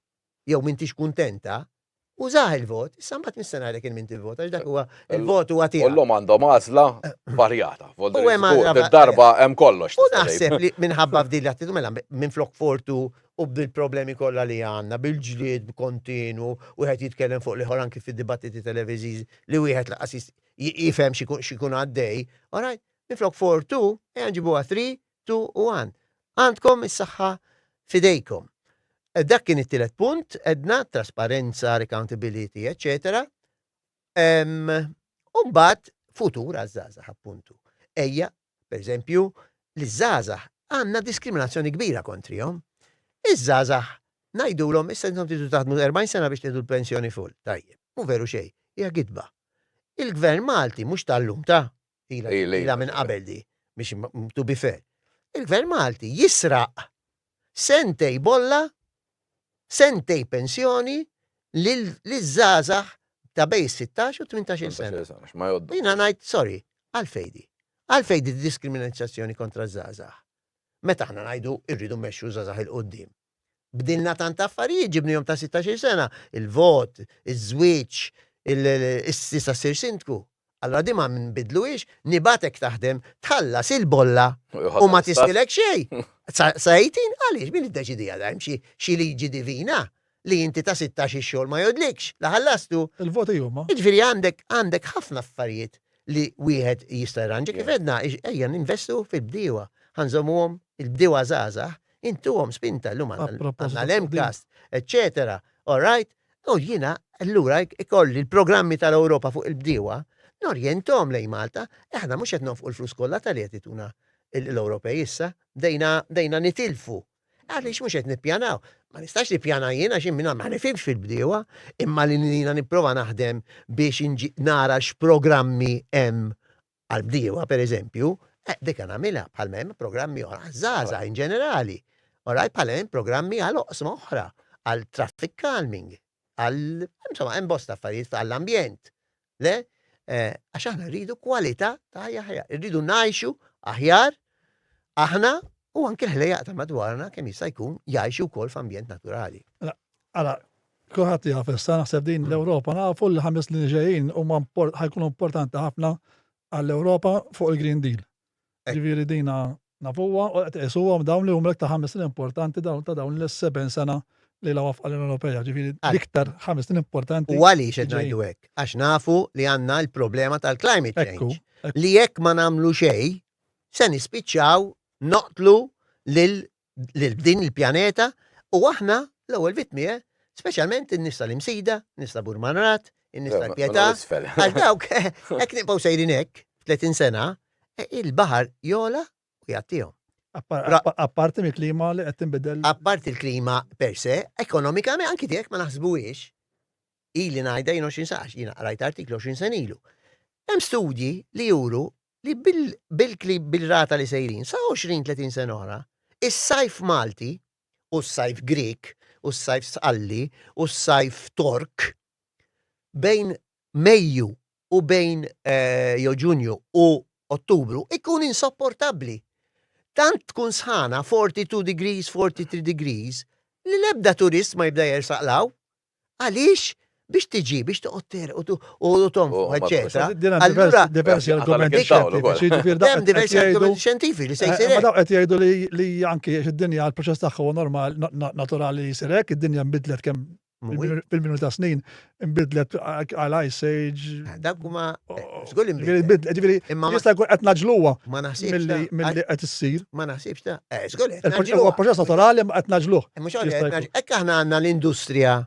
jew m'intix kuntenta, użah il-vot, issa mbagħad nista' ngħidlek il min tivvota, għax dak huwa il-vot huwa tiegħek. Ullum għandhom għażla varjata. U hemm għażla darba hemm kollox. U naħseb li minħabba f'din l-attitudni mela minflok fortu u bil-problemi kollha li għandna, bil-ġlied kontinu, wieħed jitkellem fuq l-ieħor anki fid-dibattiti televiżivi li wieħed laqas jifhem x'ikun għaddej, all right? Minflok 4, 2, ejja nġibuha 3, 2 u 1. Għandkom is-saħħa f'idejkom. Eh, dak kien it-tielet punt, edna trasparenza, accountability, eccetera. Umbat, futur għaż-żgħażagħ appuntu. Ejja, per eżempju, li żgħażagħ għandna diskriminazzjoni kbira kontrihom. Iż-żgħażagħ ngħidulhom issa intom tridu taħdmu 40 sena biex tieħdu l-pensjoni full. Tajjeb, mhu veru xejn, hija gidba. Il-gvern Malti mhux tal-lum ta' Ila, ila minn qabel di, biex to be fair. Il-gvern Malti jisraq sentej bolla, sentej pensjoni liż-żgħażagħ ta' bej 16 u 18 sena. Jina ngħid, sorry, għalfejn di. Għalfejn di diskriminazzjoni kontra ż-żgħażagħ. Meta aħna ngħidu rridu mmexxu żgħażagħ 'il quddiem. Bdilna tant affarijiet ġibnihom ta' 16 sena, il-vot, iż-żwieġ, tista' ssir sindku. Allura di ma nbidluhiex, nibgħatek taħdem, tħallas il-bolla u ma tistilek xejn. Sa 18 għaliex min iddeċidiha da hemm xi liġi divina li inti ta' 16 ix-xogħol ma jgħodlikx, la ħallastu. Il-voti huma. Jiġifieri għandek għandek ħafna affarijiet li wieħed jista' jirranġa kif għedna ejja ninvestu fil-bdiewa, ħa nżommuhom il-bdiewa żgħażagħ, intuhom spinta llum għandna l-MCAST, eċċetera. All right? U jiena allura ikolli l-programmi tal-Ewropa fuq il-bdiewa norjenthom lejn Malta, aħna mhux qed nonfqu l-flus kollha tal-li qed ituna l-Ewropej issa, bdejna nitilfu Għaliex mhux qed nippjanaw? Ma nistax nippjana jien għax jien ma nifhimx fil-bdiewa, imma li jiena nipprova naħdem biex nara x'programmi hemm għall-bdiewa pereżempju, eh, dik nagħmilha bħalma hemm programmi oħra żgħażagħ in ġenerali. Alright, bħalma hemm programmi għal oqsma oħra, għal traffic calming, għal insomma hemm bosta affarijiet għall-ambjent. Le, eh, għax aħna rridu kwalità ta' ħajja aħjar, irridu ngħixu aħjar aħna u anke l-ħlejjaq ta' madwarna kemm jista' jkun jgħixu wkoll f'ambjent naturali. Mela, ara, kulħadd jaf issa naħseb din l-Ewropa nafu li ħames snin ġejjin huma ħajkunu importanti ħafna għall-Ewropa fuq il-Green Deal. Ġifieri dina nafuha u qed iqisuhom dawn li huma l-iktar ħames snin importanti dawn ta' dawn l-70 sena li la wafqa l-Unjoni Ewropea. Ġifieri l-iktar ħames snin importanti. U għaliex qed ngħidu hekk? Għax nafu li għandna l-problema tal-climate change. Li jekk ma nagħmlu xejn, se nispiċċaw noqtlu lil lil din il-pjaneta u aħna l-ewwel vittmi, eh? Speċjalment in-nies tal-Imsida, nies ta' Burmanrat, in-nies tal-Pietà. Għal dawk, hekk nibqgħu sejrin hekk, 30 sena, eh, il-baħar jola u jgħattihom. Apparti mill-klima li qed tinbidel. Apparti l-klima per se, ekonomikament anki jekk ma naħsbuhiex, ili ngħidha jien 20 sena, jiena qrajt artiklu 20 sena ilu. Hemm studji li juru li bil-rata li sejrin sa 20-30 sena oħra, is-sajf Malti u s-sajf Grieg u s-sajf Sqalli u s-sajf Tork bejn Mejju u bejn eh, jew Ġunju u Ottubru ikun insopportabbli. Tant tkun sħana 42 degrees, 43 degrees, li l-ebda turist ma jibda jersaq law. Għaliex? Biex tiġi, biex toqgħod terq u tonfoq, eċċetera. Allura diversi argumenti xjentifiċi, hemm diversi argumenti xjentifiċi li se eh, jsir. Ma dawk qed jgħidu li anki id-dinja l-proċess tagħha huwa normal naturali li jsir hekk, id-dinja nbidlet kemm Fil-minu ta' snin inbidlet għal Ice Age. Eh, dak huma eh, żgur inbidlet. Ġifieri jista' jkun qed naġluha Ma naħsibx milli qed issir. Ma naħsibx ta' eh, żgur qed naġluha. Huwa proċess naturali ma qed naġluh. Mhux hekk aħna għandna l-industrija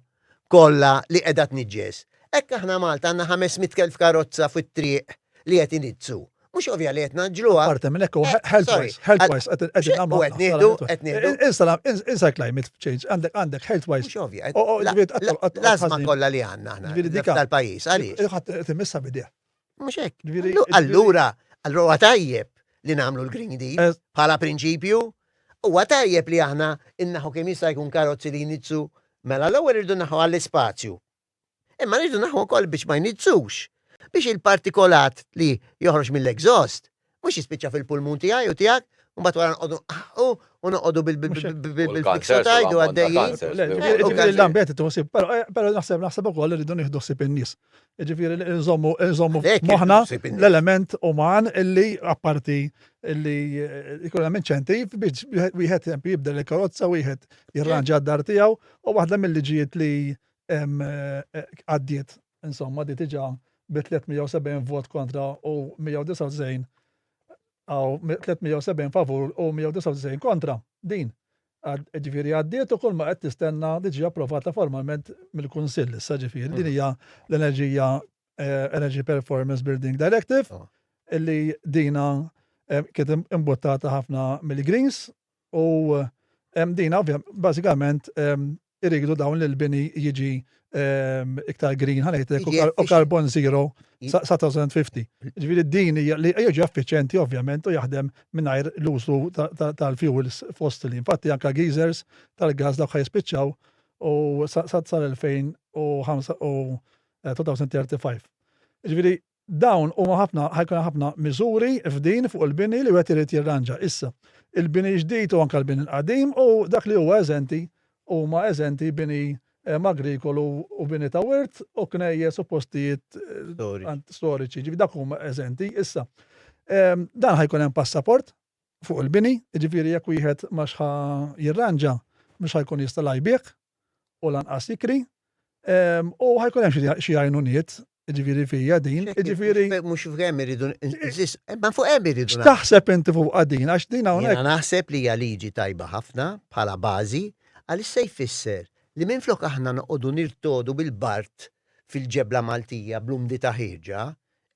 kollha li qiegħda tniġġes. Hekk aħna Malta għandna 500,000 karozza fit-triq li qed inizzu. Mhux ovvja li qed naġġluha. Parti minn hekk eh, health-wise, health-wise qed qed nagħmlu. Qed nieħdu, qed nieħdu. Insa insa climate change, għandek għandek health-wise. Mhux ovvja. L-ażma kollha li għandna aħna tal-pajjiż għaliex. Ħadd timissa bidih. Mhux hekk. Allura, allura tajjeb li nagħmlu l-Green Deal eh. bħala prinċipju, huwa tajjeb li aħna innaħu kemm jista' jkun karozzi li jnizzu mela l-ewwel irridu naħu għall-ispazju. Imma rridu naħu wkoll biex ma jniġġsux, biex il-partikolat li joħroġ mill-exhaust mhux jispiċċa fil-pulmun tiegħi u tiegħek, u mbagħad wara noqogħdu nqaħqu u noqogħdu bil-fixotajdu għaddejjin. L-ambjent tħossib, però naħseb naħseb ukoll irridu nieħdu ħsieb in-nies. Jiġifieri nżommu nżommu moħħna l-element uman illi apparti illi jkun hemm inċentiv biex wieħed jibdel il-karozza, wieħed jirranġa d-dar tiegħu u waħda mill-liġijiet li għaddiet, insomma, di diġà bi 370 vot kontra u 199 għaw 370 favur u 199 kontra. Din, ġifieri għaddiet u kull ma qed tistenna diġi approvata formalment mill-Kunsill issa ġifieri. Din hija l-enerġija eh, Energy Performance Building Directive oh. illi dina eh, kienet imbuttata ħafna mill-Greens U din ovvja, bażikament iridu dawn li l-bini jiġi iktar green ħanejtek u carbon zero sa 2050. Ġifieri din hija li jiġi effiċjenti ovvjament u jaħdem mingħajr l-użu tal-fuels fossili. Infatti anke geysers tal-gas dawk ħajspiċċaw u sa 2035. Ġifieri Dawn huma ħafna, ħa jkun hemm ħafna miżuri f'din fuq il-bini li wieħed irid jirranġa. Issa, il-bini ġdid u anke l-bini l-qadim u dak li huwa eżenti huma eżenti bini agrikolu u bini ta' wirt u knejjes u postijiet storiċi. Ġifieri dak huma eżenti. Issa, dan ħa jkun hemm passaport fuq il-bini, jiġifieri jekk wieħed ma ħa jirranġa mhux ħa jkun jista' la jbigħ u lanqas jikri u ħa jkun hemm xi għajnuniet Ġifieri fija din, ġifieri. Mhux fuq hemm iridu, ma fuq hemm iridu. X'taħseb inti fuq din għax din hawnhekk. Jiena naħseb li hija liġi tajba ħafna bħala bażi għaliex se jfisser li minflok aħna noqogħdu nirtodu bil-bard fil-ġebla Maltija bl-umdità ħierġa,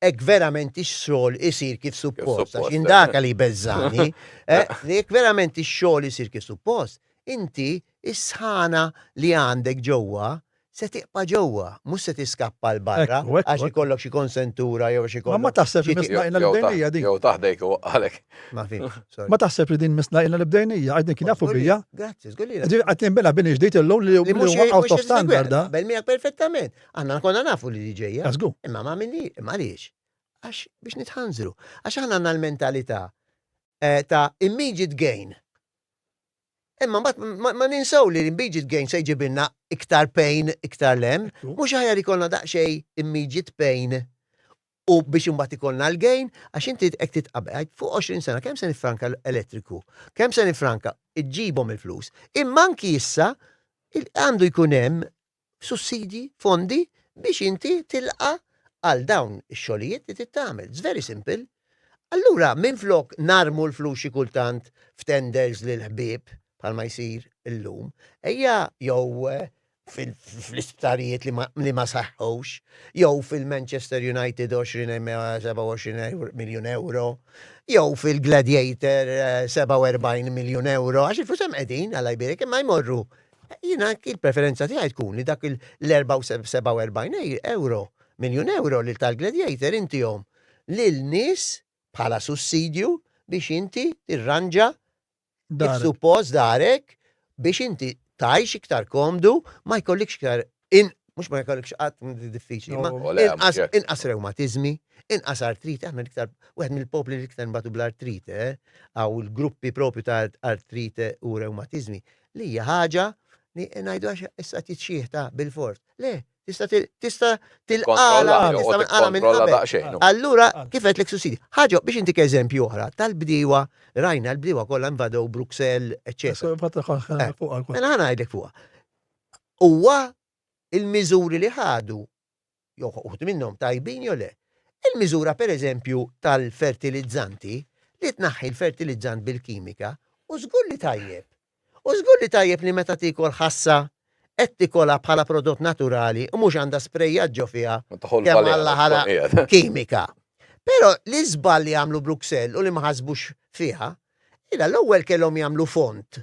hekk verament ix-xogħol isir kif suppost, għax jien daka li jbeżżani, eh, li jekk verament ix-xogħol isir kif suppost, inti is-sħana li għandek ġewwa se tiqpa' ġewwa, mhux se tiskappa 'l barra għax ikollok xi konsentura jew xi Ma taħseb li misna ilna li bdejnija din. Jew taħdejk u għalek. Ma fimx, sorry. Ma taħseb li din misna ilna li bdejnija, għax din kien jafu bija. Grazzi, żgur li. Qed jinbena bini ġdid illum li huwa out of standard. Bel miegħek perfettament. Aħna konna nafu li ġejja. Żgur. Imma ma minni, imma għaliex? Għax biex nitħanżru. Għax aħna għandna l-mentalità eh, ta' immediate gain. Imma mbagħad ma ninsew li l-immediate gain se jġibilna iktar pain, iktar lem, mhux aħjar ikollna daqsxejn immediate pain u biex imbagħad ikollna l-gain, għax inti qed titqabel fuq 20 sena kemm se nifranka l-elettriku, kemm se nifranka iġġibhom il-flus. Imma anki issa għandu jkun hemm sussidji, fondi biex inti tilqa' għal dawn ix-xogħlijiet li trid tagħmel. It's very simple. Allura minflok narmu l-flus xi kultant f'tenders lil ħbieb bħalma jsir illum, ejja jew eh, fl-isptarijiet li ma saħħux, jew fil-Manchester United 27 miljun euro, jew fil-Gladiator 47 eh, miljun euro, għax il-flus hemm qegħdin għal jbierek imma jmorru Jiena il-preferenza tiegħi tkun li dak l-47 euro, miljun euro li tal-Gladiator intihom lil nies bħala sussidju biex inti tirranġa kif suppost darek biex inti tgħix iktar komdu, ma jkollikx iktar in mhux ma jkollikx qatt diffiċli, ma inqas inqas rewmatiżmi, inqas artrite, aħna l-iktar wieħed mill-popli li iktar nbatu bl-artrite, eh, għaw il-gruppi propju ta' artrite u rewmatiżmi. Li hija ħaġa li ngħidu għax issa titxieħ ta' bil-fors. Le, tista' tista' tilqala, tista' tilqala minn qabel. Allura kif qed lek sussidi. Ħaġa biex intik eżempju oħra tal-bdiewa, rajna l-bdiewa kollha invadew Bruxelles, eċċetera. Eh, mela ħa ngħidlek fuqha. Huwa Il-miżuri li ħadu, jew uħud minnhom tajbin jew le. Il-miżura pereżempju tal-fertilizzanti, li tnaħħi l-fertilizzant bil-kimika, hu żgur li tajjeb. U żgur li tajjeb li meta tiekol ħassa qed tikolha bħala prodott naturali u mhux għandha sprejjat ġo fiha kemm Alla ħalaq kimika. Però l-iżball li għamlu Bruxelles u li ma ħasbux fiha, ila l-ewwel kellhom jagħmlu fond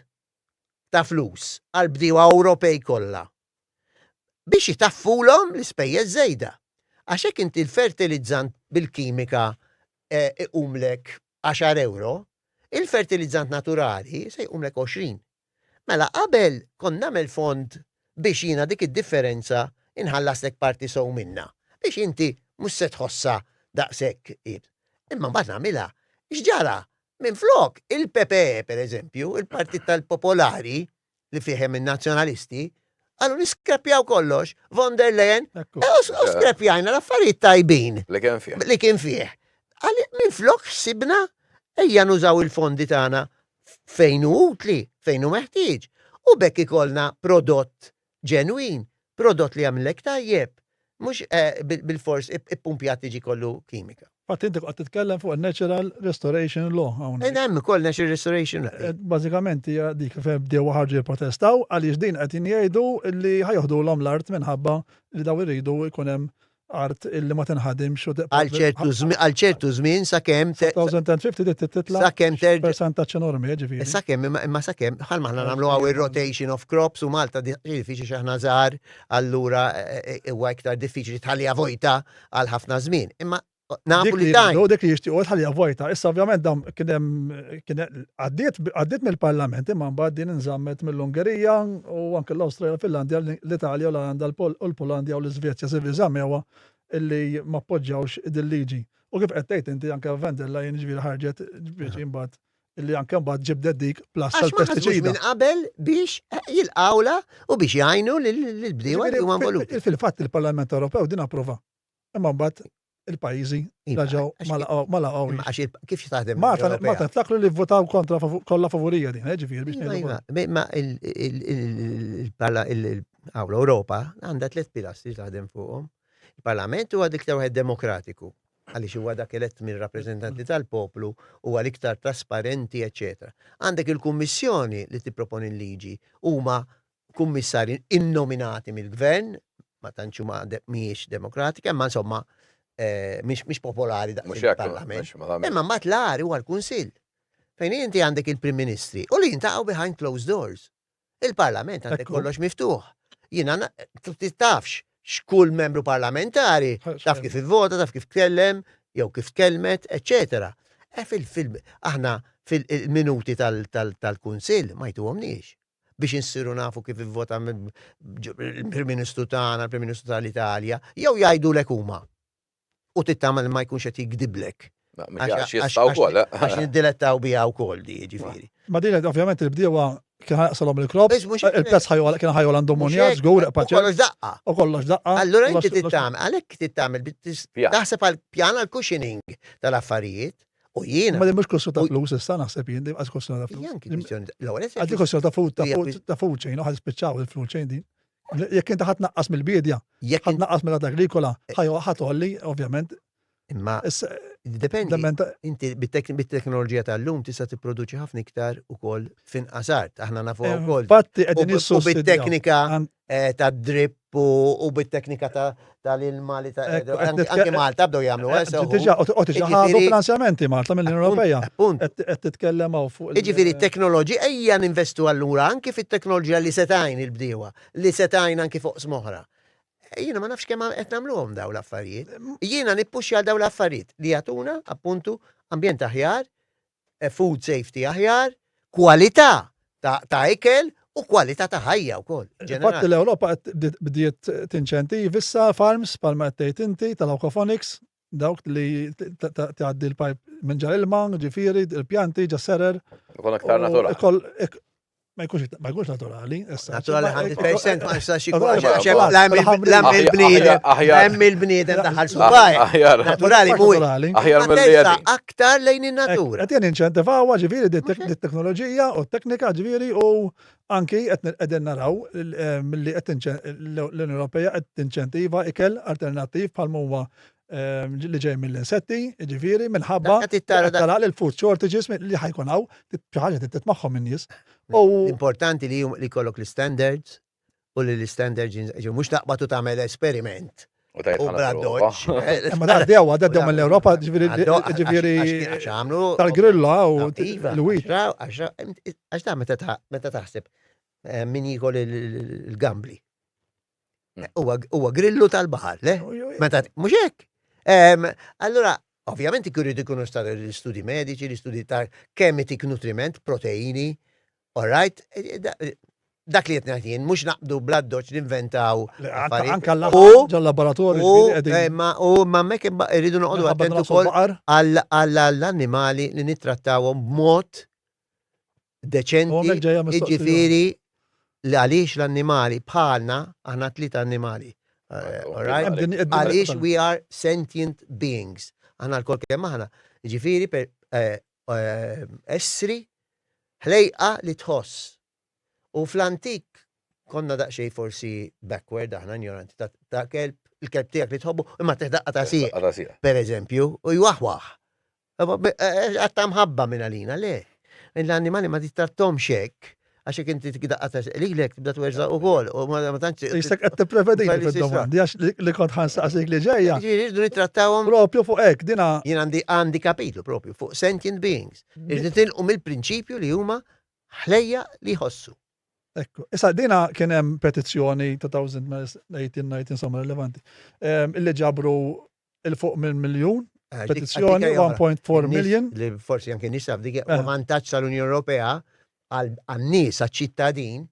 ta' flus għall-bdiewa Ewropej kollha biex itaffulhom l-ispejjeż żejda. Għax hekk inti l-fertilizzant bil-kimika eh, iqumlek 10 euro, il-fertilizzant naturali se jqumlek 20. Mela qabel kont nagħmel fond biex jiena dik id-differenza inħallaslek parti sew minnha biex inti mhux se tħossha daqshekk iebsa. Imma mbagħad nagħmilha. X'ġara? Minflok il-PPE pereżempju, il-Partit tal-Popolari li fih hemm in-Nazzjonalisti, qalu niskrepjaw kollox, von der Leyen, e, u skrepjajna l-affarijiet tajbin. Li kien fih. Li kien fih. Minflok ħsibna ejja nużaw il-fondi tagħna fejn hu utli, fejn hu meħtieġ. U bekk ikollna prodott ġenwin, prodott li jagħmlek tajjeb, mhux eh, bil-fors ippumpjat tiġi kollu kimika. Fatt inti qed titkellem fuq il-Natural Restoration Law hawnhekk. Hemm ukoll Natural Restoration Law. Eh, bażikament hija dik fejn bdew ħarġu jipprotestaw għaliex din qed jgħidu li ħajoħdulhom l-art minħabba li daw iridu jkun hemm art illi ma tinħadimx u Għal ċertu żmien għal ċertu żmien sakemm 2050 dit titla' sakemm terġa' percentaġġ enormi, ġifieri. Sakemm imma sakemm bħal aħna nagħmlu hawn ir-rotation of crops u Malta diffiċli x'aħna żgħar, allura eh, eh, huwa iktar diffiċli tħalliha vojta għal ħafna żmien. Imma nafu li tajn. Dik li jixtiequ tħalliha vojta. Issa ovvjament dam kien hemm kien għaddiet għaddiet mill-Parlament imma mbagħad din inżammet mill-Ungerija u anke l-Awstrija, l-Finlandja, l-Italja, l-Olanda, u l-Polandja u l-Iżvezja se żammewha illi ma appoġġjawx din liġi. U kif qed tgħid inti anke van der Leyen ġifieri ħarġet biex imbagħad illi anke mbagħad ġibdet dik plus Għax ma ħasbux tal-pestiċida. minn qabel biex jilqawla u biex jgħinu lill-bdiewa li huma involuti. Fil-fatt il-Parlament Ewropew din approva. Imma mbagħad il-pajjiżi Iva, raġgħu għax- ma laqgħu ma laqgħu. Imma għax il- kif taħdem Malta l-Unjoni Ewropea? Malta niftakru li votaw kontra kollha favurija din, eh, ġifieri biex Iva, ngħidu. iva. Ma il- il- il- il-parla- il- il- hawn l-Ewropa għandha tliet pilastri taħdem fuqhom. Il-Parlament huwa l-iktar wieħed demokratiku għaliex huwa dak elett minn rappreżentanti tal-poplu, huwa l-iktar trasparenti, eċċetera. Għandek il-Kummissjoni li tipproponi l-liġi huma kummissarji innominati mill-gvern, ma tantx huma mhijiex demokratika, imma insomma eh, mhix popolari daqs il-Parlament. Imma mbagħad l-agħar huwa l-Kunsill. Fejn inti għandek il-Prim Ministri u li jintaqgħu behind closed doors. Il-Parlament għandek kollox miftuħ. Jiena tafx x'kull membru parlamentari taf kif ivvota, taf kif tkellem, jew kif tkellmet, eċċetera. E fil-film, aħna fil-minuti tal-Kunsill ma jtuhomniex. biex insiru nafu kif ivvota il-Prim Ministru tagħna, il-Prim Ministru tal-Italja, jew jgħidulek huma. U tittama li ma jkunx qed jikdiblek. Għax jistgħu wkoll. Eh. Għax niddilettaw biha wkoll di, ġifieri. Ma din ovvjament il-bdiewa kien ħaqsalhom il-krops, il-prezz kien ħajol għandhom monja, żgur, paċe. Kollox daqqa. U kollox daqqa. Allura inti tittamel, għalhekk tittamel, taħseb għal pjan għal cushioning tal-affarijiet U jiena. Ma din mhux kwestjoni ta' flus issa naħseb jien, din qas kwestjoni ta' flus. Anki kwestjoni ta' l-ewwel Għaddi kwestjoni ta' food ta' food chain, ħad spiċċaw il-food chain din. Jekk inti ħadd naqqas mill-biedja, jekk ħadd naqqas mill-art agrikola, ħadd tolli, ovvjament. Imma dipendi. Inti bit-teknoloġija tal-lum tista' tipproduċi ħafna iktar ukoll finqas art. Aħna nafu eh, wkoll. Fatti qegħdin U bit-teknika eh, ta' drip u bit-teknika tal-ilma li ta' anke Malta bdew jagħmlu eh, Diġà u diġà ħadu finanzjamenti Malta mill-Unjoni Ewropea. Qed titkellem hawn fuq. Jiġifieri t-teknoloġi ejja ninvestu allura anke fit-teknoloġija li se tgħin il-bdiewa, li se tgħin anke fuq smoħra. Jiena ma nafx kemm qed nagħmluhom dawn l-affarijiet. Jiena nippuxja għal dawn l-affarijiet li jagħtuna appuntu ambjent aħjar, eh, food safety aħjar, kwalità ta' ikel u kwalità ta' ħajja wkoll. Fatt l-Ewropa bdiet tinċentivi issa farms palma qed tgħid inti tal-aquaponics dawk li tgħaddi l-pajp minn ġar ilma, ġifieri, il-pjanti, ġa serer. Ikun aktar naturali. Ma jkunx ma jkunx naturali. issa. Naturali 100% ma nistax ikun. Naturali, għax hemm- la hemm il- la hemm il-bniedem, Aħjar. hemm il-bniedem daħal subaj. Aħjar. Naturali mhuwiex. Naturali. Aħjar Ma mill-li tersa qegħdin. aktar lejn in-natura. Qed inċentivawha ġifieri di teknoloġija u t-teknika ġifieri u anki qed qegħdin naraw eh, milli qed tinċen- l-Unjoni Ewropea qed tinċentiva ikel alternattiv bħal huwa eh, li ġej mill-insetti, ġifieri minħabba Dak qed tara dak- tara l-food shortages li ħa jkun hawn xi ħaġa trid magħhom in-nies. U L-importanti li li jkollok l-standards u li l-standards jinżaġu, mhux taqbad u tagħmel esperiment U tajt u ħana bla prova. doċ. imma da għaddew għaddew mill-Ewropa ġifieri ġifieri Għax għamlu. tal-grilla u Iva, l-wheat. Għax da meta taħseb eh, min jikol il-gambli. Huwa grillu tal-baħar, le? Meta mhux hekk. Allura, ovvjament ikun ikunu l-istudji mediċi, l-istudji ta' kemm itik nutriment, proteini, all right? E, e, e, dak li qed ngħid jien, mhux naqbdu bla doċ ninventaw. Anka l-laboratorju. U ma hemmhekk irridu noqogħdu attenti ukoll għall-annimali li nittrattawhom b'mod deċenti, jiġifieri li għaliex l-annimali bħalna, aħna tlieta annimali. Eh, għaliex we are sentient beings. Aħna l-kol kemm aħna. Jiġifieri per eh, eh, essri ħlejqa li tħoss. U fl-antik konna daqsxejn forsi backward aħna ignoranti ta' kelb, il-kelb tiegħek li tħobbu imma teħdaqqa ta' sieq. Per eżempju, u jwaħwaħ. Għatta mħabba minn għalina, le. L-annimali ma titrattomx hekk, għax jekk inti tikdaqqa ta' lilek tibda twerżaq ukoll u ma tantx. Jisek qed tipprevedi fid-domandi għax li kont ħansaqsik li ġejja. Ġifieri rridu nittrattawhom. Propju fuq hekk dina. Jien għandi għandi kapitlu propju fuq sentient beings. Irridu nitilqu mill-prinċipju li huma ħlejja li jħossu. Ekku. Issa dina kien hemm petizzjoni 2018 19 insomma rilevanti. Illi ġabru 'il fuq minn miljun eh, petizzjoni 1.4 million. Li forsi anke nisa dik eh. vantaġġ tal-Unjoni Ewropea għan-nies għaċ-ċittadin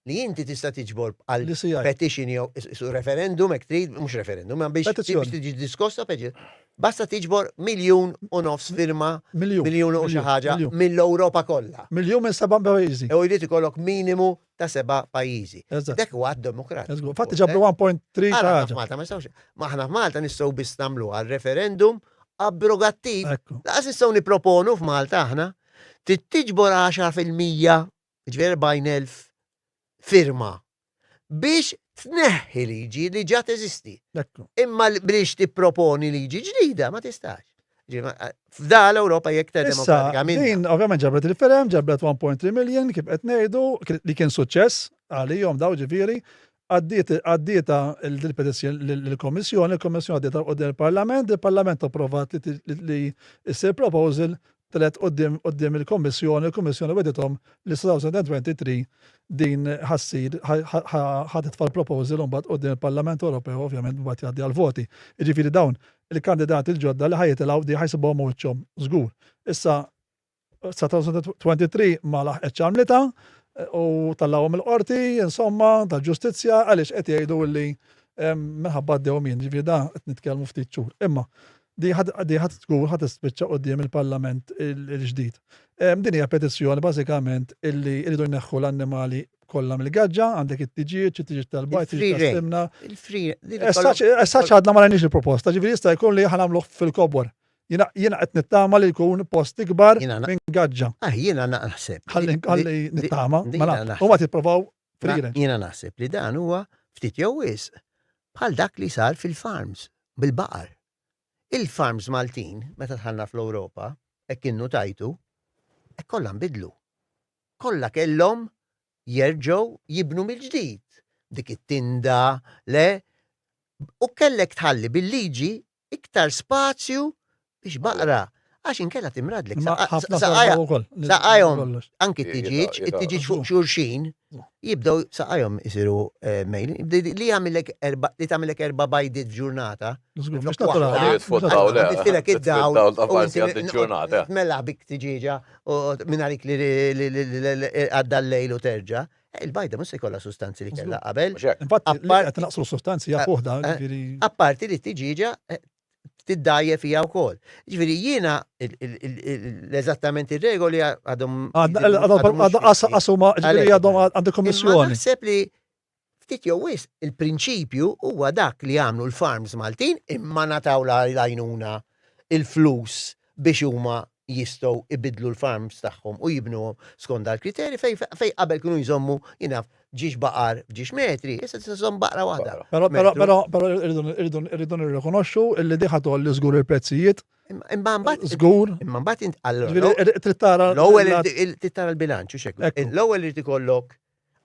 li inti tista' tiġbor għal petition jew su referendum hekk trid, mhux referendum, ma biex tiġi diskossa peġi. Basta tiġbor miljun u nofs firma, miljun u xi ħaġa mill-Ewropa kollha. Miljun minn seba' pajjiżi. U jrid ikollok minimu ta' seba' pajjiżi. Dak huwa demokratiku. Fatti ġabru 1.3 ħaġa. F'Malta ma nistgħux. Ma aħna f'Malta nistgħu biss nagħmlu għal referendum abrogattiv. Laqas nistgħu nipproponu f'Malta aħna. Trid tiġbor 10% ġifieri 40,000 firma biex tneħħi liġi li ġa teżisti. Imma biex tipproponi liġi ġdida ma tistax. F'da l-Ewropa jekk ta' demokratika minn. Din ovvjament ġabret il-firem, ġabret 1.3 million kif qed ngħidu li kien suċċess għalihom daw ġifieri għaddieta il-petizzjoni lill-Kommissjoni, il-Kommissjoni għaddieta quddiem il-Parlament, il-Parlament approvat li issir proposal telgħet quddiem quddiem il-Kummissjoni, il-Kummissjoni wegħdithom li 2023 din ħa ssir ħa titfa' l-proposal imbagħad quddiem il-Parlament Ewropew ovvjament mbagħad jgħaddi għall-voti. Jiġifieri dawn il-kandidati l-ġodda li ħa jitilgħu di ħa jsibuha ma' wiċċhom żgur. Issa sa 2023 ma laħqetx għamlitha u tellgħuhom il-qorti, insomma, tal-ġustizzja għaliex qed jgħidu li minħabba d-dewmien, ġifieri da qed nitkellmu ftit xhur. Imma di ħadd żgur ħadd tispiċċa quddiem il-Parlament il-ġdid. Din hija petizzjoni bażikament illi jridu jneħħu l-annimali kollha mill-gaġġa, għandek it-tiġieġ, it-tiġieġ tal-bajt, it-tiġieġ tas-simna. Essaċ għadna ma rajniex il-proposta, ġifieri jista' jkun li ħa nagħmluh fil-kobor. Jiena qed nittama li jkun post ikbar minn gaġġa. Ah, jiena naħseb. Ħalli nittama. Mela, huma tipprovaw free range. Jiena naħseb li dan huwa ftit jew wisq bħal dak li sar fil-farms bil-baqar. Il-farms Maltin, meta dħalna fl-Ewropa, hekk innutajtu, hekk kollha nbidlu. Kollha kellhom jerġgħu jibnu mill-ġdid dik it-tinda, le, u kellek tħalli bil-liġi iktar spazju biex baqra għax inkella timradlek. Saqajhom anki t-tiġiġ, it-tiġiġ fuq xulxin, jibdew saqajhom isiru eh, mejl, li jagħmilek erba' li tagħmilek erba' bajdiet f'ġurnata. Tifilek id-dawl. Tmella bik tiġiġa u minn għalik li għadda l-lejl u terġa'. Eh, il-bajda mhux se jkollha sustanzi li kellha qabel. Infatti, qed naqsru sustanzi hija fuħda. Eh, apparti li t-tiġiġa eh, tiddajjef hija wkoll. Ġifieri jiena l-eżattament ir-regoli għadhom Għadhom ġifieri għadhom għand il-Kummissjoni. Naħseb li ftit jew wisq il-prinċipju huwa dak li għamlu l-farms Maltin imma nataw l-għajnuna il-flus biex huma jistgħu ibiddlu l-farms tagħhom u jibnuhom skont dal-kriterji fejn fejn qabel kienu jżommu jien naf ġiex baqar f'ġiex metri, issa tista' żżomm baqra waħda. Però però però però irridu irridu nirrikonoxxu illi di ħa tgħolli żgur il-prezzijiet. Imma mbagħad żgur. Imma mbagħad int allura. Trid tara. L-ewwel trid tara l-bilanċ u xekk. L-ewwel irid ikollok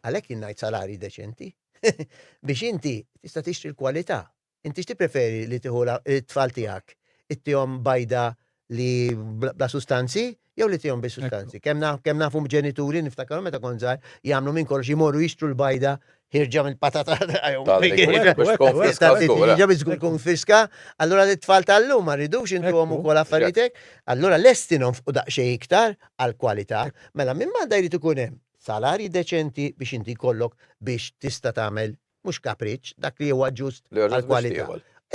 għalhekk jien ngħid salarji deċenti biex inti tista' tixtri l-kwalità. Inti x'tippreferi li tieħu t-tfal tiegħek ittihom bajda li bla sustanzi jew li tihom bi sustanzi? Kemm kemm nafu ġenituri niftakarhom meta kont żgħar jagħmlu minn kollox imorru jixtru l-bajda ħirġa mill-patata ħirġa biżgur tkun friska, allura t-tfal tal-lum ma rridux intuhom ukoll affarijiet hekk, allura lesti nonfqu daqsxejn iktar għall-kwalità. Mela minn banda jrid ikun hemm salarji deċenti biex inti jkollok biex tista' tagħmel mhux kapriċċ, dak li huwa ġust għall-kwalità.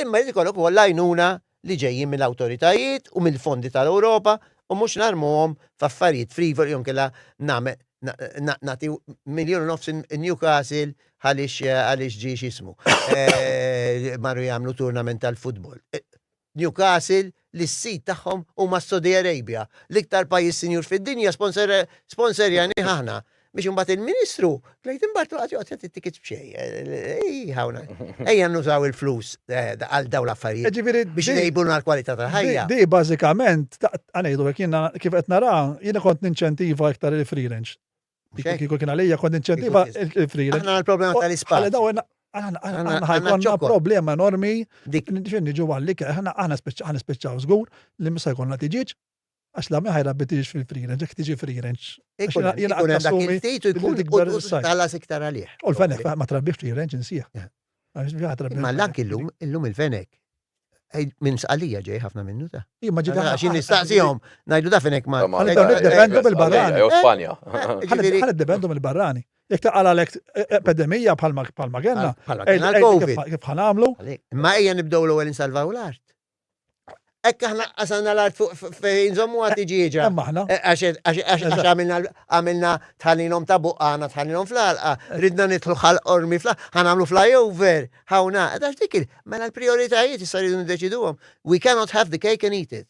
Imma jrid ikollok ukoll l-għajnuna li ġejjin mill-awtoritajiet u mill-fondi tal-Ewropa u mhux narmuhom f'affarijiet frivoli jew inkella nagħmel nagħti miljun u nofs in Newcastle għaliex għaliex ġie x'ismu. Marru jagħmlu tournament tal-futbol. Newcastle li s-sid tagħhom huma s-Saudi Arabia, l-iktar pajjiż sinjur fid-dinja sponsorjani aħna. Biex imbagħad il-Ministru Clayton Bartolo qagħad joqgħod jagħti tickets b'xejn. Ej ħawna. Ejja nużaw il-flus eh, għal dawn l-affarijiet. Ġifieri biex ngħibuna l-kwalità tal-ħajja. Di bażikament ngħidu hekk jiena kif qed nara jiena kont ninċentiva iktar il-free range. Kieku kien għalija kont inċentiva il-free range. Aħna l-problema tal-ispazju. Aħna ħajkonna problema enormi dik niġu għallik, aħna ħanispiċċaw żgur li mhux se jkollna tiġiġ, għax la ħajra tiġi fil-free range, jekk tiġi free range. Jiena qed nassumi tħallas iktar għalih. U l-fenek ma trabbix free range insieħ. Ma l-anki illum, illum il-fenek Minn sqalija ġej ħafna minnu ta. Imma ġi Għax nistaqsihom, ngħidu da fenek ma. Niddependu mill-barrani. Jew Spanja. Ħa niddependu mill-barrani. Jekk taqal għalek epidemija bħalma bħalma kellna. Bħalma kellna l-Covid. Kif ħa nagħmlu? Imma ejja nibdew l-ewwel insalvaw l-art. Ekk aħna qasanna l-art fuq fejn nżommu għad tiġieġa. Imma aħna. Għax għamilna tħallinhom ta' buqqana, tħallinhom fl-għalqa, ridna nidħlu ħal qormi fl ħanamlu flyover, ħawna, għax dik il, mela l-prioritajiet issa rridu niddeċiduhom. We cannot have the cake and eat it.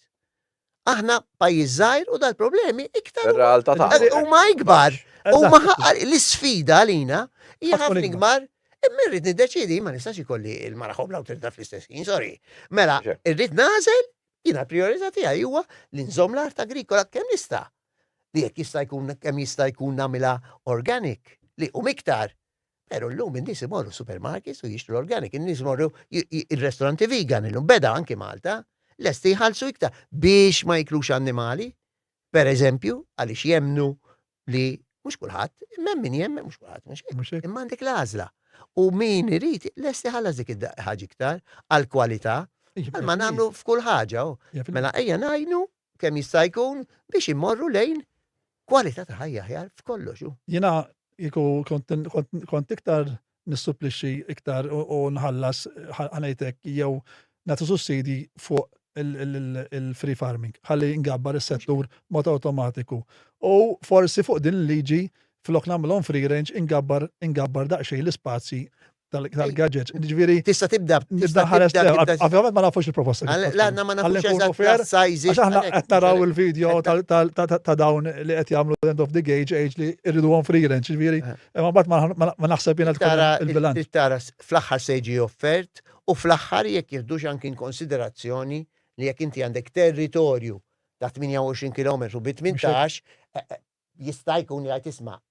Aħna pajjiż żgħir u dal-problemi iktar. Ir-realtà tagħna. Huma ikbar. Huma l-isfida għalina hija ħafna ikbar. Imma rrid niddeċidi ma nistax ikolli il-mara ħobla u tirda fl-istess ħin, sorry. Mela, irrid nagħżel jiena l-prijorità tiegħi huwa li nżomm l-art agrikola kemm nista'. Li jekk jista' jkun kemm jista' jkun nagħmilha organic li hum iktar. Pero llum in-nies imorru supermarkets u jixtru l-organic, in-nies imorru il-restoranti vegan illum beda anki Malta, lesti jħallsu iktar biex ma jiklux annimali, per eżempju, għaliex jemmnu li mhux kulħadd, imma hemm min jemmen mhux kulħadd, mhux hekk. Imma għandek l-għażla. U min irid lesti ħallas dik ħaġa iktar għall-kwalità, ma nagħmlu f'kull ħaġa. Mela ejja ngħinu kemm jista' jkun biex immorru lejn kwalità ta' ħajja aħjar f'kollox. Jiena kieku kont iktar nissupplixxi iktar u nħallas ħanejtek jew nagħti sussidji fuq il-free farming ħalli ngabbar is-settur mod awtomatiku. U forsi fuq din il-liġi flok nagħmilhom free range ingabbar ingabbar daqsxejn l-ispazji tal-gadgets. Ġifieri. Tista' tibda. Nibda ħares. Ovvjament ma nafux il-proposta. La, ma nafux eżatt sizes. Għax aħna qed naraw il-video ta' dawn li qed jagħmlu end of the gauge age li rriduhom free range, ġifieri. Eh. Imma mbagħad ma naħseb jiena tkun il-bilanċ. Tara fl-aħħar se jiġi offert u fl-aħħar jekk jiħdux anki in konsiderazzjoni li jekk inti għandek territorju ta' 28 km bi 18 eh, eh, jista' jkun li jgħid isma'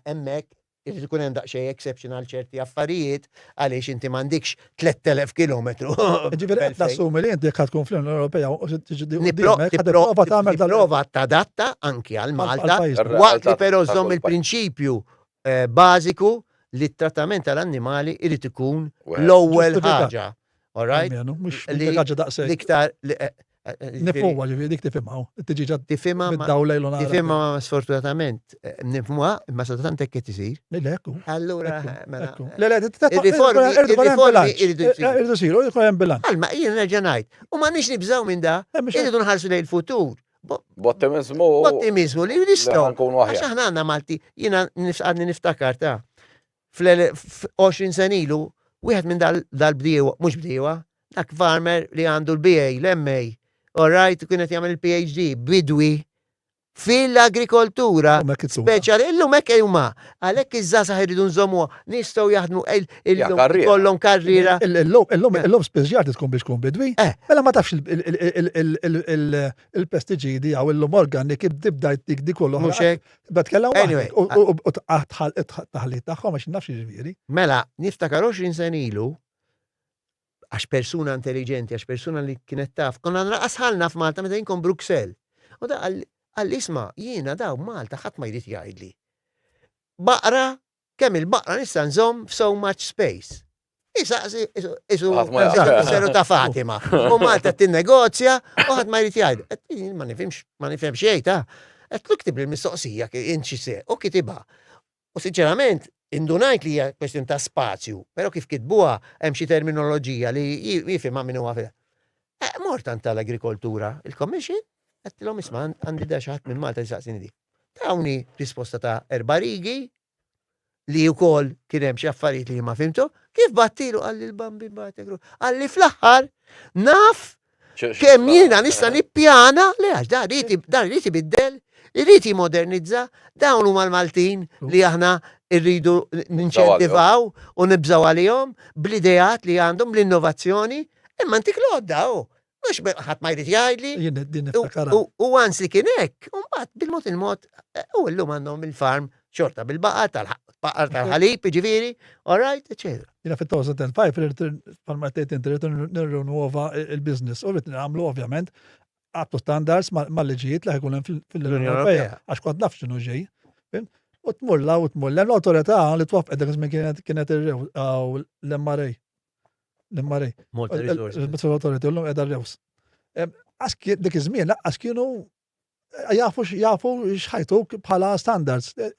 hemmhekk irid ikun hemm daqsxejn exception għal ċerti affarijiet għaliex inti m'għandikx 3000 kilometru. Ġifieri qed nassumi li inti jekk tkun fl-Unjoni Ewropea u tiġi tipprova tagħmel Tipprova tadatta anki għal Malta waqt li però żomm il-prinċipju eh, bażiku li t-trattament tal-annimali irid ikun l-ewwel ħaġa. All right? Mhux ħaġa daqshekk. L-iktar eh, Nifhmuha ġifieri dik tifhimha, tiġi tifhimha mid-dawl lejlu nhar. Tifhimha sfortunatament nifhmuha imma sadattant hekk qed isir. Ekku. Allura mela. Le le, ir-riformi irridu jsiru. Irridu jsiru, jkun hemm bilanċ. Għalma jien nerġa' ngħid, u m'għandniex nibżgħu minn da, irridu nħarsu lejn il-futur. B'ottimizmu. B'ottimizmu li nistgħu. Għax aħna għandna Malti, jiena għadni niftakar ta' fl-20 sen ilu, wieħed minn dal-bdiewa, mhux bdiewa, dak farmer li għandu l-BA, l-MA, all right, kien qed jagħmel il-PhD, bidwi fil-agrikoltura. Speċjali illum hekk huma. Għalhekk iż-żgħażagħ iridu nżommuha, nistgħu jaħdmu illum kollhom karriera. Illum illum illum spiżjati tkun biex tkun bidwi. Eh. Mela ma tafx il-pestiċidi jew illum organik tibda jtik di kollu. Mhux hekk. Tibda tkellem anyway, u taħlit tagħhom għax nafx jiġifieri. Mela, niftakar 20 sen ilu għax persuna intelligenti, għax persuna li kienet taf, konna nraqasħalna f'Malta meta jinkom Bruxelles. U da għal isma' jiena daw Malta ħadd ma jrid jgħidli. Baqra, kemm il-baqra nista' nżomm f'so much space. Isaqsi, isu seru ta' Fatima. U Malta tinnegozja u ħadd ma jrid jgħid. Ma nifhimx, ma nifhem xejn ta' Qed niktib il-mistoqsija inti se u kitibha. U sinċerament, indunajt li hija kwestjoni ta' spazju, però kif kitbuha hemm xi terminoloġija li jifhimha min huwa fil. Eh, mort għand tal-agrikoltura, il-commission, għedtilhom isma' għandi da xi ħadd minn Malta jisaqsini di. Tawni risposta ta' erba' rigi li wkoll kien hemm xi affarijiet li ma fimtu, kif battilu qalli l-Bambi bagħtek Qalli fl-aħħar naf kemm jiena nista' nippjana le għax dan irid dan irid ibiddel, irid jimodernizza, dawn huma l-Maltin li aħna rridu ninċentivaw u nibżgħu għalihom bl-ideat li għandhom bl-innovazzjoni, imma ntik l-għodda oh. Mhux ħadd ma jrid jgħidli. Jien din niftakarha. U għans li kien hekk, u mbagħad bil-mod il-mod, eh, u llum għandhom il-farm xorta bil-baqar tal-baqar tal-ħalib, jiġifieri, all right, eċetera. Jiena fit-2005 irrid bħalma qed inti rrid nirrinova il-business u rrid nagħmlu ovvjament up to standards mal-liġijiet li ħajkun hemm fil-Unjoni Ewropea għax kont naf x'inhu ġej. U tmur la u tmur l-awtorità li twaffqet dak iż-żmien kienet l-MRA. L-MRA. Malta Resources. Il-Petrol Authority, l-lum edha Rews. Għax dik iż-żmien laqqas kienu eh, jafu jafu x'ħajtuk bħala standards. Eh,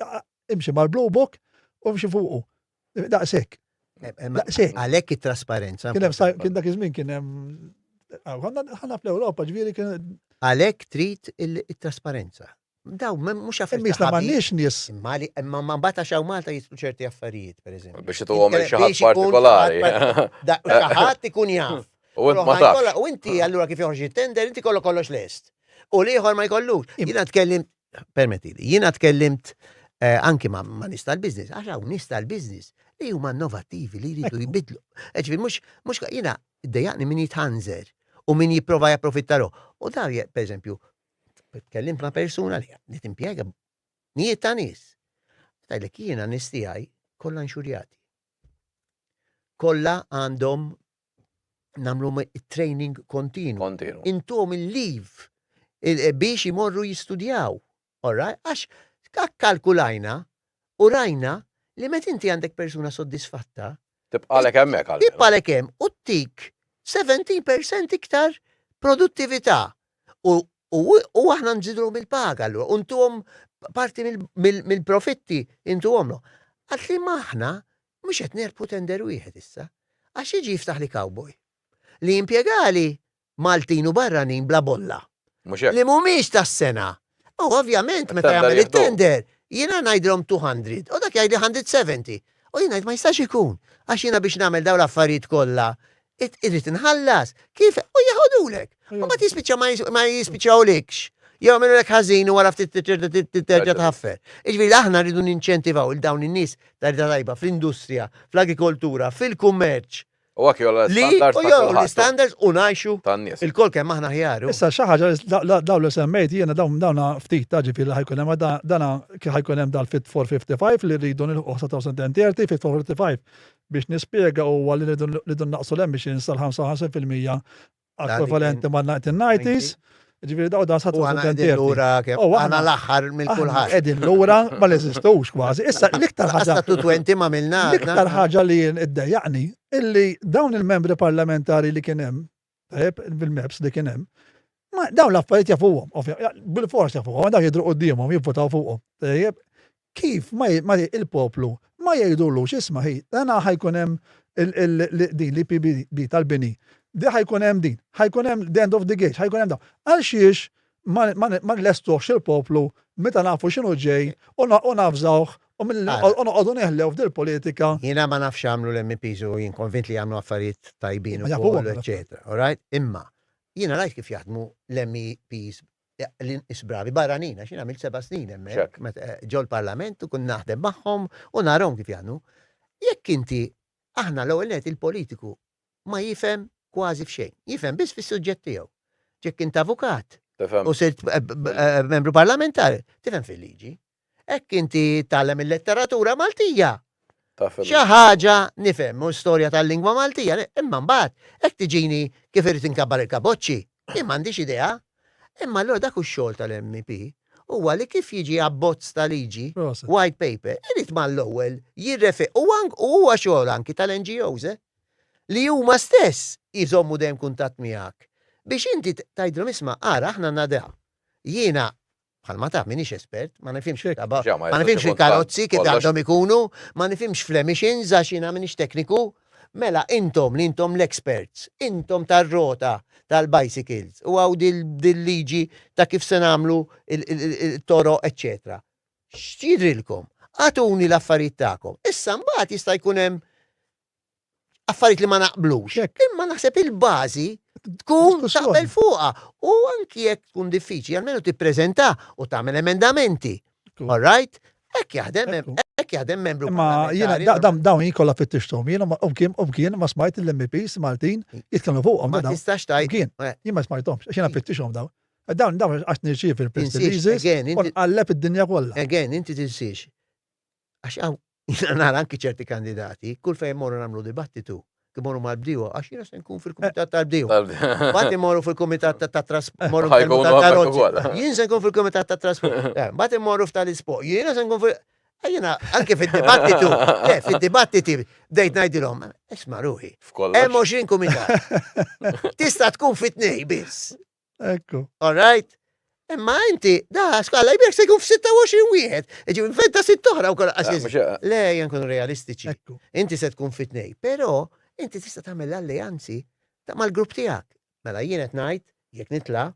imxi mal-Blue Book u imxi fuqu. Daqshekk. Eh, daqshekk. Għalhekk it-trasparenza. Kien hemm kien dak iż-żmien kien hemm ħana fl-Ewropa ġifieri kien. Għalhekk trid il-trasparenza. Daw, mhux affarijiet. Imma m'għandniex nies. Imma li imma ma mbagħad għax hawn Malta jitlu ċerti affarijiet, pereżempju. Biex ituhom il xi ħadd partikolari. Xi ħadd ikun jaf. U int ma tafx. U inti allura kif joħroġ it-tender, inti kollu kollox lest. U l-ieħor ma jkollux. Jiena tkellimt, permettili, jiena tkellimt eh, anki ma' nies tal-business, għax hawn nies tal-business li huma innovattivi li jridu jbidlu. Eh, ġifieri mhux mhux jiena iddejjaqni min jitħanżer u min jipprova japprofitta ruħu. U daw, per eżempju, Tkellimt ma' persuna li li timpjega mijiet ta' nies. Tgħidlek jiena nies tiegħi kollha inxurjati. Kollha għandhom nagħmlu training kontinu. Kontinu. Intuhom il-leave eh, biex imorru jistudjaw. All right? Għax kalkulajna u rajna li meta inti għandek persuna soddisfatta, Tibqalek hemmhekk għal. Tibqalek hemm u tik 17% iktar produttività. U, u, u aħna nżidulhom il-paga allura, u ntuhom parti mill-profitti intuhomlu. Għalt li maħna mhux qed nerbħu tender wieħed issa. Għax jiġi jiftaħ li cowboy. Li jimpjegali Maltin u barranin bla bolla. Li mhumiex tas-sena. U ovvjament meta jagħmel it-tender, jiena ngħidilhom 200 u dak jgħidli 170. U jien ngħid ma jistax ikun, għax jiena biex nagħmel dawn l-affarijiet kollha, irrid inħallas. Kif? U jeħodulek. U ma tispiċċa ma jispiċċawlikx. Jew għamilulek ħażin u wara ftit terġa' tħaffer. Jiġifieri aħna rridu ninċentivaw il dawn in-nies ta' tajba fl-industrija, fl-agrikoltura, fil-kummerċ, U għak jolla l-standards. U jolla l-standards u najxu. Tan-nies. Il-kol kemm aħna ħjaru. Issa xi ħaġa dawn li semmejt jiena dawn dawna ftit ta' ġifieri li ħajkun hemm dana kif ħajkun hemm dal-Fit 455 li rridu nilħqu sa 2030, Fit 455 biex nispjega huwa li rridu naqsu l-emissions sal-55% ekwivalenti ma' 1990s. Ġifieri daw dan sa U għana qegħdin lura kemm għana l-aħħar mill kulħadd. Qegħdin lura ma neżistux kważi. Issa l-iktar ħaġa. 220 ma milna. L-iktar ħaġa li iddejjaqni illi dawn il-membri parlamentari li kien hemm, tajjeb, bil-MEPs li kien hemm, Ma dawn l-affarijiet jafuhom, bil-fors jafuhom, dawn jidhru quddiemhom jivvotaw fuqhom. Tajjeb, kif ma il-poplu ma jgħidulux isma' ħi, dana ħa jkun hemm din l-EPBD tal-bini, di ħa jkun hemm din, ħa jkun hemm the end of the gate, ħa jkun hemm dawn. Għal xiex ma nlestuhx il-poplu meta nafu x'inhu ġej u navżawh u noqogħdu neħlew f'dil-politika. Jiena ma nafx x'għamlu l-MEPs u jien konvint li jagħmlu affarijiet tajbin ukoll, eċċetera. All right? Imma Jiena rajt kif jaħdmu l-MEPs l-inqis bravi barranin, għax jien għamilt seba' snin hemmhekk eh, ġol-parlament u kun naħdem magħhom u narahom kif jaħdmu. Jekk inti aħna l-ewwel net il-politiku ma jifhem kważi f'xejn, jifhem biss fis-suġġett tiegħu. Jekk int avukat u sirt eh, eh, membru parlamentari, tifhem fil-liġi. Hekk inti tgħallem il-letteratura Maltija. Xi ħaġa nifhem u storja tal-lingwa Maltija, imma mbagħad hekk tiġini kif irid inkabbar il-kaboċċi, jien m'għandix idea. Imma allura dak hu x-xogħol tal-MEP huwa li kif jiġi abbozz ta' liġi, white paper, irid mal-ewwel jirrefe u huwa xogħol anki tal-NGOs, eh? Li huma stess jżommu dejjem kuntatt miegħek biex inti tgħidilhom isma' ara aħna għandna da. Jiena Bħalma taf, minix espert, ma nifhimx ma nifhimx fil-karozzi kif għandhom ikunu, ma nifhimx fl-emissions għax jiena minix tekniku. Mela intom li intom l-experts, intom tar-rota tal-bicycles u hawn dil-liġi ta' kif se nagħmlu il-toroq, eċċetera. X'jidrilkom? Agħtuni l-affarijiet tagħkom. Issa mbagħad jista' jkun hemm affarijiet li ma naqblux. Imma naħseb il-bażi tkun taqbel fuqha u anki jekk tkun diffiċli, almenu tippreżenta u tagħmel emendamenti. All right? Hekk jaħdem, hekk jaħdem membru. Ma jiena dawn jien kollha fittixthom, jiena umkien ma smajt l-MPs Maltin jitkellmu fuqhom. Ma tistax tgħid. Kien, eh. jien ma smajthomx, għax jiena fittixhom dawn. Dawn dawn għax nirċievi l-press releases u nqalleb id-dinja kollha. Again, inti tinsiex. Għax hawn jiena nara anki ċerti kandidati, kull fejn morru nagħmlu dibattitu, imorru mal-bdiewa, għax jiena se nkun fil-kumitat tal-bdiewa. Mbagħad imorru fil-kumitat ta' trasport, morru tal-karozzi. Jien se nkun fil-kumitat ta' trasport. Eh, mbagħad imorru f'tal-isport. Jiena se nkun fil eh, Jiena anke fid-dibattitu, le, fid-dibattiti bdejt ngħidilhom, isma' ruħi. Hemm 20 kumitat. Tista' tkun fit-tnej biss. Ekku. All right? Imma inti, da, skalla, jbek se jkun f-26 wieħed. Ġi, inventa sitt oħra u kolla. Eh, le, jen kunu realistiċi. Inti se tkun fit-nej. Pero, inti tista' tagħmel alleanzi ta' mal-grupp tiegħek. Mela jien qed ngħid, jekk nitla',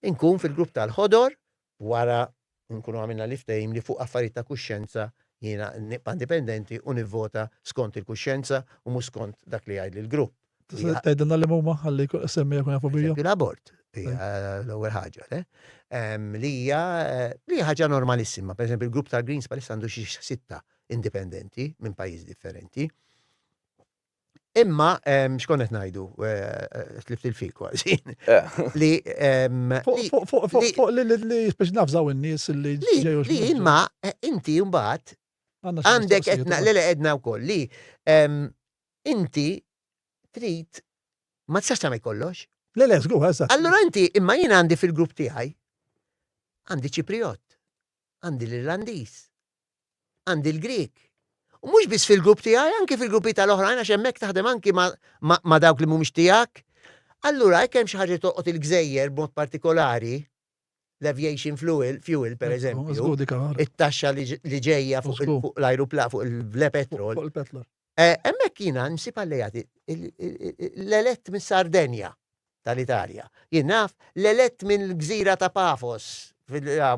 inkun fil-grupp tal-ħodor wara nkunu għamilna li ftehim li fuq affarijiet ta' kuxjenza jiena nibqa' indipendenti u nivvota skont il-kuxjenza u mhux skont dak li jgħidli l-grupp. Tista' tgħidilna li huma ħalli semmi jkun jafu bijom. L-abort hija l-ewwel ħaġa, le? Li hija li hija ħaġa normalissima. Per eżempju, il-grupp tal-Greens bħalissa għandu xi sitta indipendenti minn pajjiżi differenti. Imma, xkon qed ngħidu, eh, tlift il-fil kważi. Eh. Li Fuq li li biex nafżaw in-nies li ġew. Li imma eh, inti mbagħad għandek qed le le qedna wkoll li inti trid ma tistax tagħmel kollox. Le le, żgur, eżatt. Allura inti imma jien għandi fil-grupp tiegħi għandi Ċipriot, għandi l-Irlandiż, għandi l-Grieg. U mhux biss fil-grupp tiegħi, anki fil-gruppi tal-oħrajn għax hemmhekk taħdem anki ma, ma, ma dawk li mhumiex tiegħek. Allura jekk hemm xi ħaġa tolqot il-gżejjer b'mod partikolari, l-aviation fuel, fuel per eżempju, it-taxxa li ġejja fuq l-ajruplan, fuq il-petrol. Fuq il-petrol. Eh, hemmhekk jiena nsib allejati l-elett minn Sardenja tal-Italja. Jien naf l-elett minn gżira ta' Pafos, ah,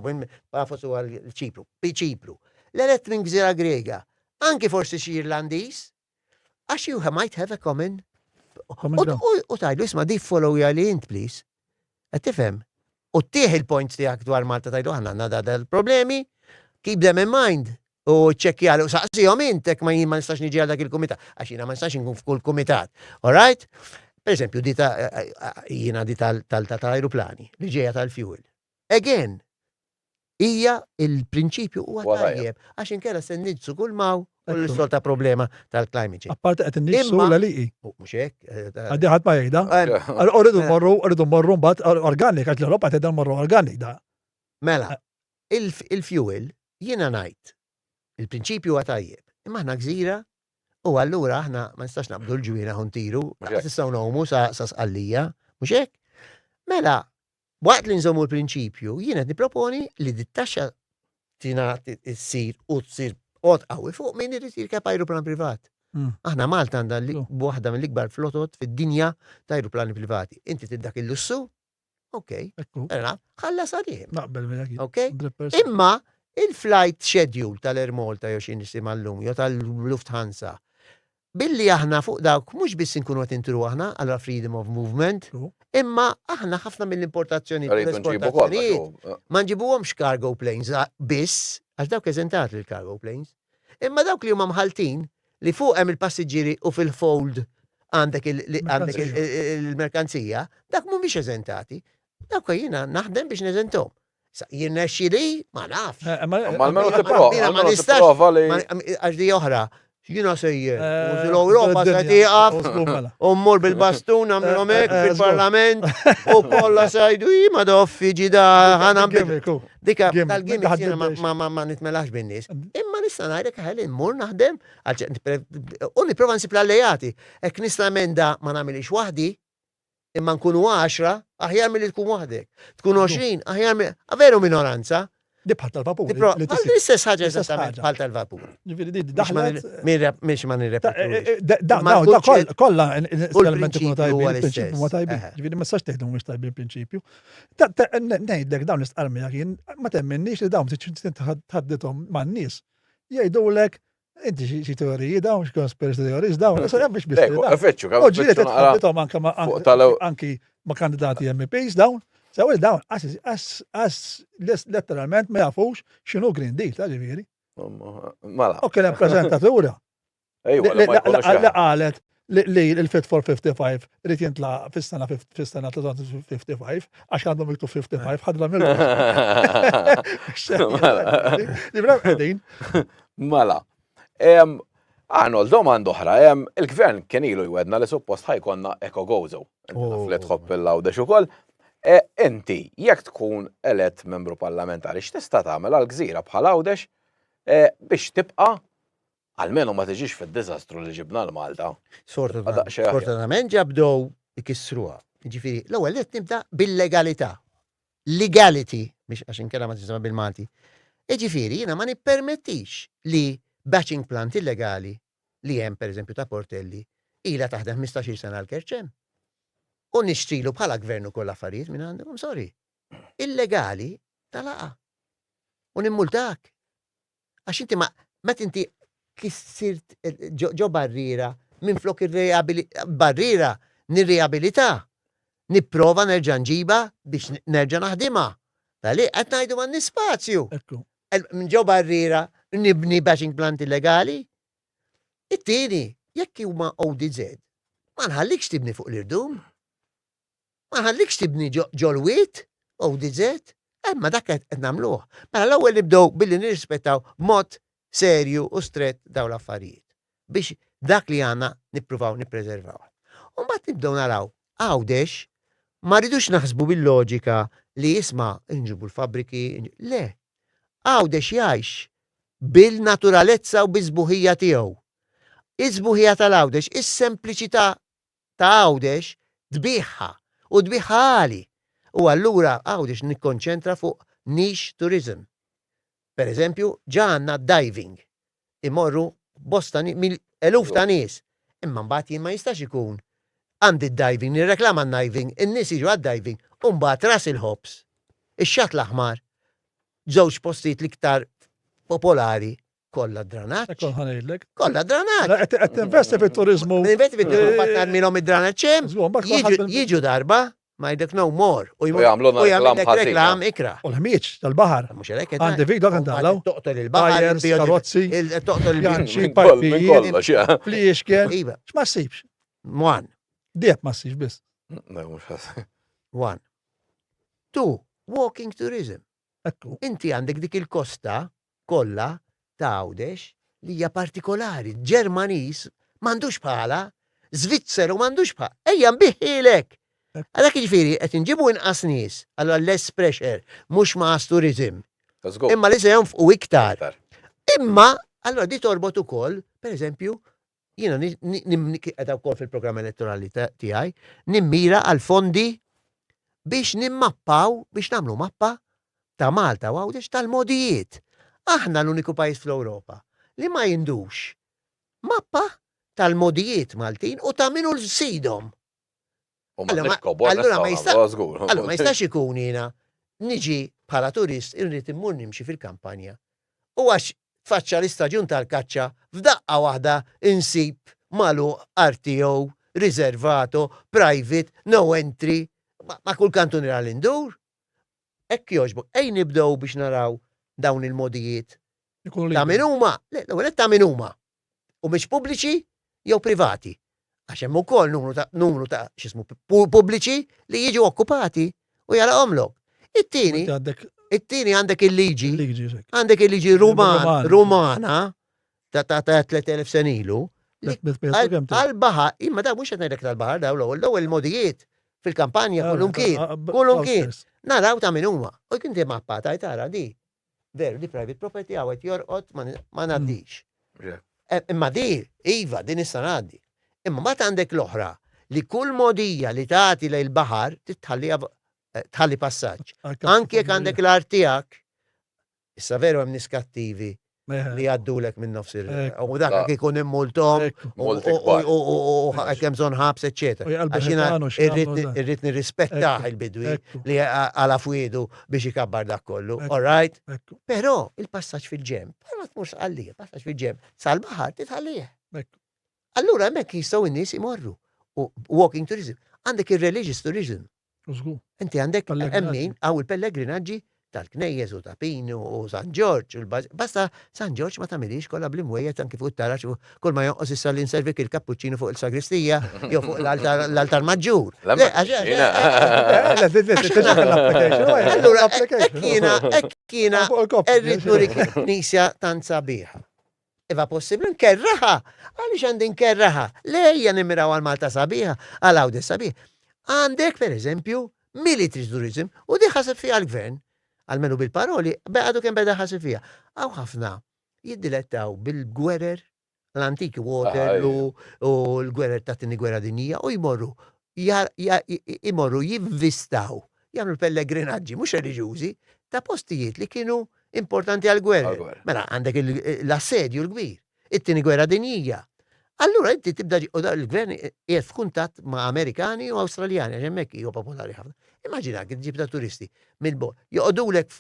Pafos huwa l-Ċipru, Ċipru. L-elett minn gżira Grega, anki forsi xi Irlandiż, għax you might have a common U tajlu isma' di follow li int please. Qed tifhem? U ttih il-points tiegħek dwar Malta tgħidlu aħna għandna da l-problemi, keep them in mind u ċċekkjali u saqsihom int hekk ma jien ma nistax niġi għal dak il-kumitat għax jiena ma nistax inkun f'kull kumitat. All right? Per eżempju, di ta' jiena di tal-ajruplani li ġejja tal-fuel. Again, hija il-prinċipju huwa tajjeb għax inkella se nniġġsu kull maw u l-solta problema tal-climate change. Apparti qed inniġġsu l-għaliqi. Mhux hekk. Eh, Għaddi ħadd ma jgħidha. Rridu eh. morru, rridu morru mbagħad organik għax l-Ewropa tgħidha morru organik da. Mela, eh. il-fuel jiena ngħid il-prinċipju huwa tajjeb, imma aħna gżira u allura aħna ma nistax naqbdu l-ġwienaħ u ntiru, nistgħu ngħumu sa sqallija, mhux hekk? Mela, Waqt li nżommu l-prinċipju, jien qed nipproponi li dit-taxxa tingħati ssir u tsir b'mod qawwi fuq min irid jirkeb ajruplan privat. Mm. Aħna Malta għandha waħda mill-ikbar flotot fid-dinja ta' ajruplani privati. Inti trid dak il-lussu? Ok. Ħallas għalih. Naqbel miegħek. Ok. Imma il-flight schedule tal-Air Malta jew xi nisimha llum jew tal-Lufthansa Billi aħna fuq dawk mhux biss inkunu qed intru aħna allura freedom of movement, imma aħna ħafna mill-importazzjonijiet u l-esportazzjonijiet ma nġibuhomx cargo planes biss, għax dawk eżentati l-cargo planes. Imma dawk li huma mħalltin li fuq hemm il-passiġġieri u fil-fold għandek il-merkanzija, dak mhumiex eżentati. Dawk jiena naħdem biex neżenthom. Jirnexxi li ma nafx. Eh, ma almenu tipprova, ma nistax. Għax di oħra, jina sejjer, eh, l-Ewropa se tieqaf, mela. u mmur bil-bastun għamilhom hekk eh, fil-Parlament, u kollha se jgħidu i ma doffi ġida ħana Dika tal-gimmick jiena ma nitmelax bin-nies. Imma nista' ngħidlek ħalli mmur naħdem u nipprova nsib l-allejati. Hekk nista' emenda ma nagħmilix waħdi, Imma nkunu għaxra, aħjar milli tkun waħdek. Tkun 20, aħjar milli. Veru minoranza. Di bħal tal-vapur. L-istess ħaġa eżattament bħal tal-vapur. Ġifieri di daħlet. Mhix ma nirrepetu. Eh, eh, da kollha l-elementi kienu tajbin, il-prinċipju ma tajbin. Ġifieri ma tistax tgħidu mhux tajbin il-prinċipju. Ngħidlek dawn l-istqarmija kien ma temminniex li dawn tħaddithom man-nies. Jgħidulek Inti xi teoriji dawn, xi conspiracy theories dawn, issa hemm biex biss. Effeċċu, kemm. Ġieli titħaddithom anke ma' anki ma' kandidati MPs dawn, sew dawn għas letteralment ma jafux x'inhu Green Deal ta' ġifieri. Mela. U kien hemm preżentatura. Ejwa, li qalet li l-Fit for 55 rrit jintla fis-sena fis-sena 2055 għax għandhom miktub 55 ħadra mill. Qegħdin. Mela. Arnold, domanda oħra, il-gvern kien ilu jwedna li suppost ħajkonna Eco Gozo. Naf li tħobb il-Għawdex ukoll. E, inti, jekk tkun elett membru parlamentari, x'tista' tagħmel għal gżira bħal Għawdex e, biex tibqa' almenu ma tiġix fid-diżastru li ġibna l-Malta? Sfortunatament ġabdow ikissruha. Ġifieri, l-ewwel qed nibda bil-legalità. Legality, biex għax inkella ma tisma' bil-Malti. Jiġifieri jiena ma nippermettix li batching plant illegali li hemm pereżempju ta' Portelli ilha taħdem 15-il sena l-Kerċem. U nixtrilu bħala gvern ukoll affarijiet minn għandu, I'm sorry. Illegali talaqa. U nimmultak. Għax inti ma, meta inti kissirt ġo barriera minn flok barriera nirriabilità. Nipprova nerġa' nġiba biex nerġa' naħdimha. Tali qed ngħidu m'għandniex spazju. Minn ġo barriera nibni bashing plant illegali. It-tieni, jekk huma ODZ, ma nħallikx tibni fuq l-irdum. Ma nħallikx tibni ġol-wied, ODZ, imma dak qed nagħmluh. Mela l-ewwel nibdew billi nirrispettaw b'mod serju u strett dawn l-affarijiet biex dak li għandna nippruvaw nippreservaw. U mbagħad nibdew naraw Għawdex ma rridux naħsbu bil-loġika li isma' nġibu l-fabbriki, le. Għawdex jgħix bil-naturalezza u bis-sbuħija tiegħu. Is-sbuħija tal-Għawdex, is-sempliċità ta' Għawdex tbigħha u tbigħha għali. U allura Għawdex nikkonċentra fuq niche tourism. Per eżempju, ġa għandna diving. Imorru bosta eluf ta' nies. Imma mbagħad jien ma jistax ikun għandi d-diving, nirreklama d-diving, in-nies jiġu għad-diving u mbagħad ras il-ħobż, ix-xatt l-aħmar, żewġ postijiet l-iktar popolari Kollha dranaġġ. Ekku ħa ngħidlek. Kollha dranaġġ. Mela, qed tinvesti fit-turiżmu. Investi fit-turiżmu mbagħad narmilhom id-dranaġġ hemm. Jiġu darba, ma jgħidlek no more. U jagħmlu reklam reklam ikra. U l-ħmieġ tal-baħar. Mhux hekk. Għandi video kan tagħlaw. Toqtol il-baħar, karozzi, toqtol il-pjanċi, pipijiet, pliexken. Iva. X'ma ssibx? One. Dieb ma ssibx biss. One. Two, walking tourism. Inti għandek dik il-kosta kollha ta' Għawdex li hija partikolari. Ġermaniż m'għandux bħala, Svizzeru m'għandux bħala. Ejja nbiħħilek! Għalhekk jiġifieri qed inġibu inqas nies, allura less pressure, mhux mass tourism. Imma li se jonfqu iktar. Imma allura di torbot ukoll, pereżempju, jiena qiegħda wkoll fil-programm elettorali tiegħi, nimmira għal fondi. biex nimmappaw, biex nagħmlu mappa ta' Malta u Għawdex tal-mogħdijiet. Aħna l-uniku pajjiż fl-Ewropa li ma jindux mappa tal-mogħdijiet Maltin u ta' min hu sidhom. Allura ma jistax ikun jiena niġi bħala turist irrid immur nimxi fil-kampanja. U għax tfaċċa l-istaġun tal-kaċċa f'daqqa waħda insib magħluq RTO, riservato, private, no entry, ma' kull kantuniera li ndur. Hekk jogħġbok, ej nibdew biex naraw dawn il-mogħdijiet ta' min huma, l-ewwel ta' min huma. U mhix pubbliċi jew privati. Għax hemm ukoll numru ta' numru ta' x'ismu pubbliċi li jiġu okkupati u jalaqhomlok. It-tieni, it-tieni għandek il-liġi, għandek il-liġi Rumana ta' ta' 3000 senilu għal-baħar, imma da mhux qed ngħidlek tal-baħar daw l-ewwel, l-ewwel modijiet fil-kampanja kullum kien, kullum kien. Naraw ta' min huma. U jkun ti mappa ta' tara di. Veru, di private property għawet jorqod ma ngħaddix. Eh, imma di, iva, din issa ngħaddi. Imma ma għandek l-oħra li kull modija li tagħti lejn il-baħar titħallija eh, tħalli passaġġ. Anki jekk għandek l-art tiegħek, Issa veru hemm nies kattivi li jgħaddulek minn nofs il U dak ikun immultom u hemm bżonn ħabs, eċċetera. Għax jiena irrid nirrispettah il-bidwi li għala fwiedu biex ikabbar dak kollu. All right? Però il-passaġġ fil-ġemp, ma tmur sqallija, passaġġ fil-ġemp, sal-baħar titħallih. Allura hemmhekk jistgħu n-nies imorru. Walking tourism. Għandek ir-religious tourism. Inti għandek emmin għaw il-pellegrinaġġi tal-knejjes u ta' Pinu u San Ġorġ u l-basta San Ġorġ ma tagħmilix kollha bl-imwejjed anki fuq it-taraġ u kull ma jonqos issa li nservik il-kappuċċinu fuq il-sagristija jew fuq l-altar maġġur. Allura hekk jiena hekk jiena irrid nurik knisja tant sabiħa. Iva possibbli nkerraha. Għaliex għandi nkerraha? Le ejja nimmiraw għal Malta sabiħa, għal Għawdex sabiħ. Għandek pereżempju military tourism u di ħaseb fiha l-gvern. Almenu bil-paroli, għadu kemm beda ħaseb fiha. Hawn ħafna jiddilettaw bil-gwerer l-antiki Waterloo u l-gwerer ta' tini gwerra dinjija u jmorru imorru jivvistaw, jagħmlu pellegrinaġġi mhux reliġjużi ta' postijiet li kienu importanti għal-gwerra. Mela għandek l-assedju l-kbir, it-tieni gwerra dinjija. Allura inti tibda u l-gvern qiegħed f'kuntatt ma' Amerikani u Awstraljani għax hemmhekk hija popolari ħafna. Immaġina kif ġib ta' turisti mill-bogħod, joqogħdulek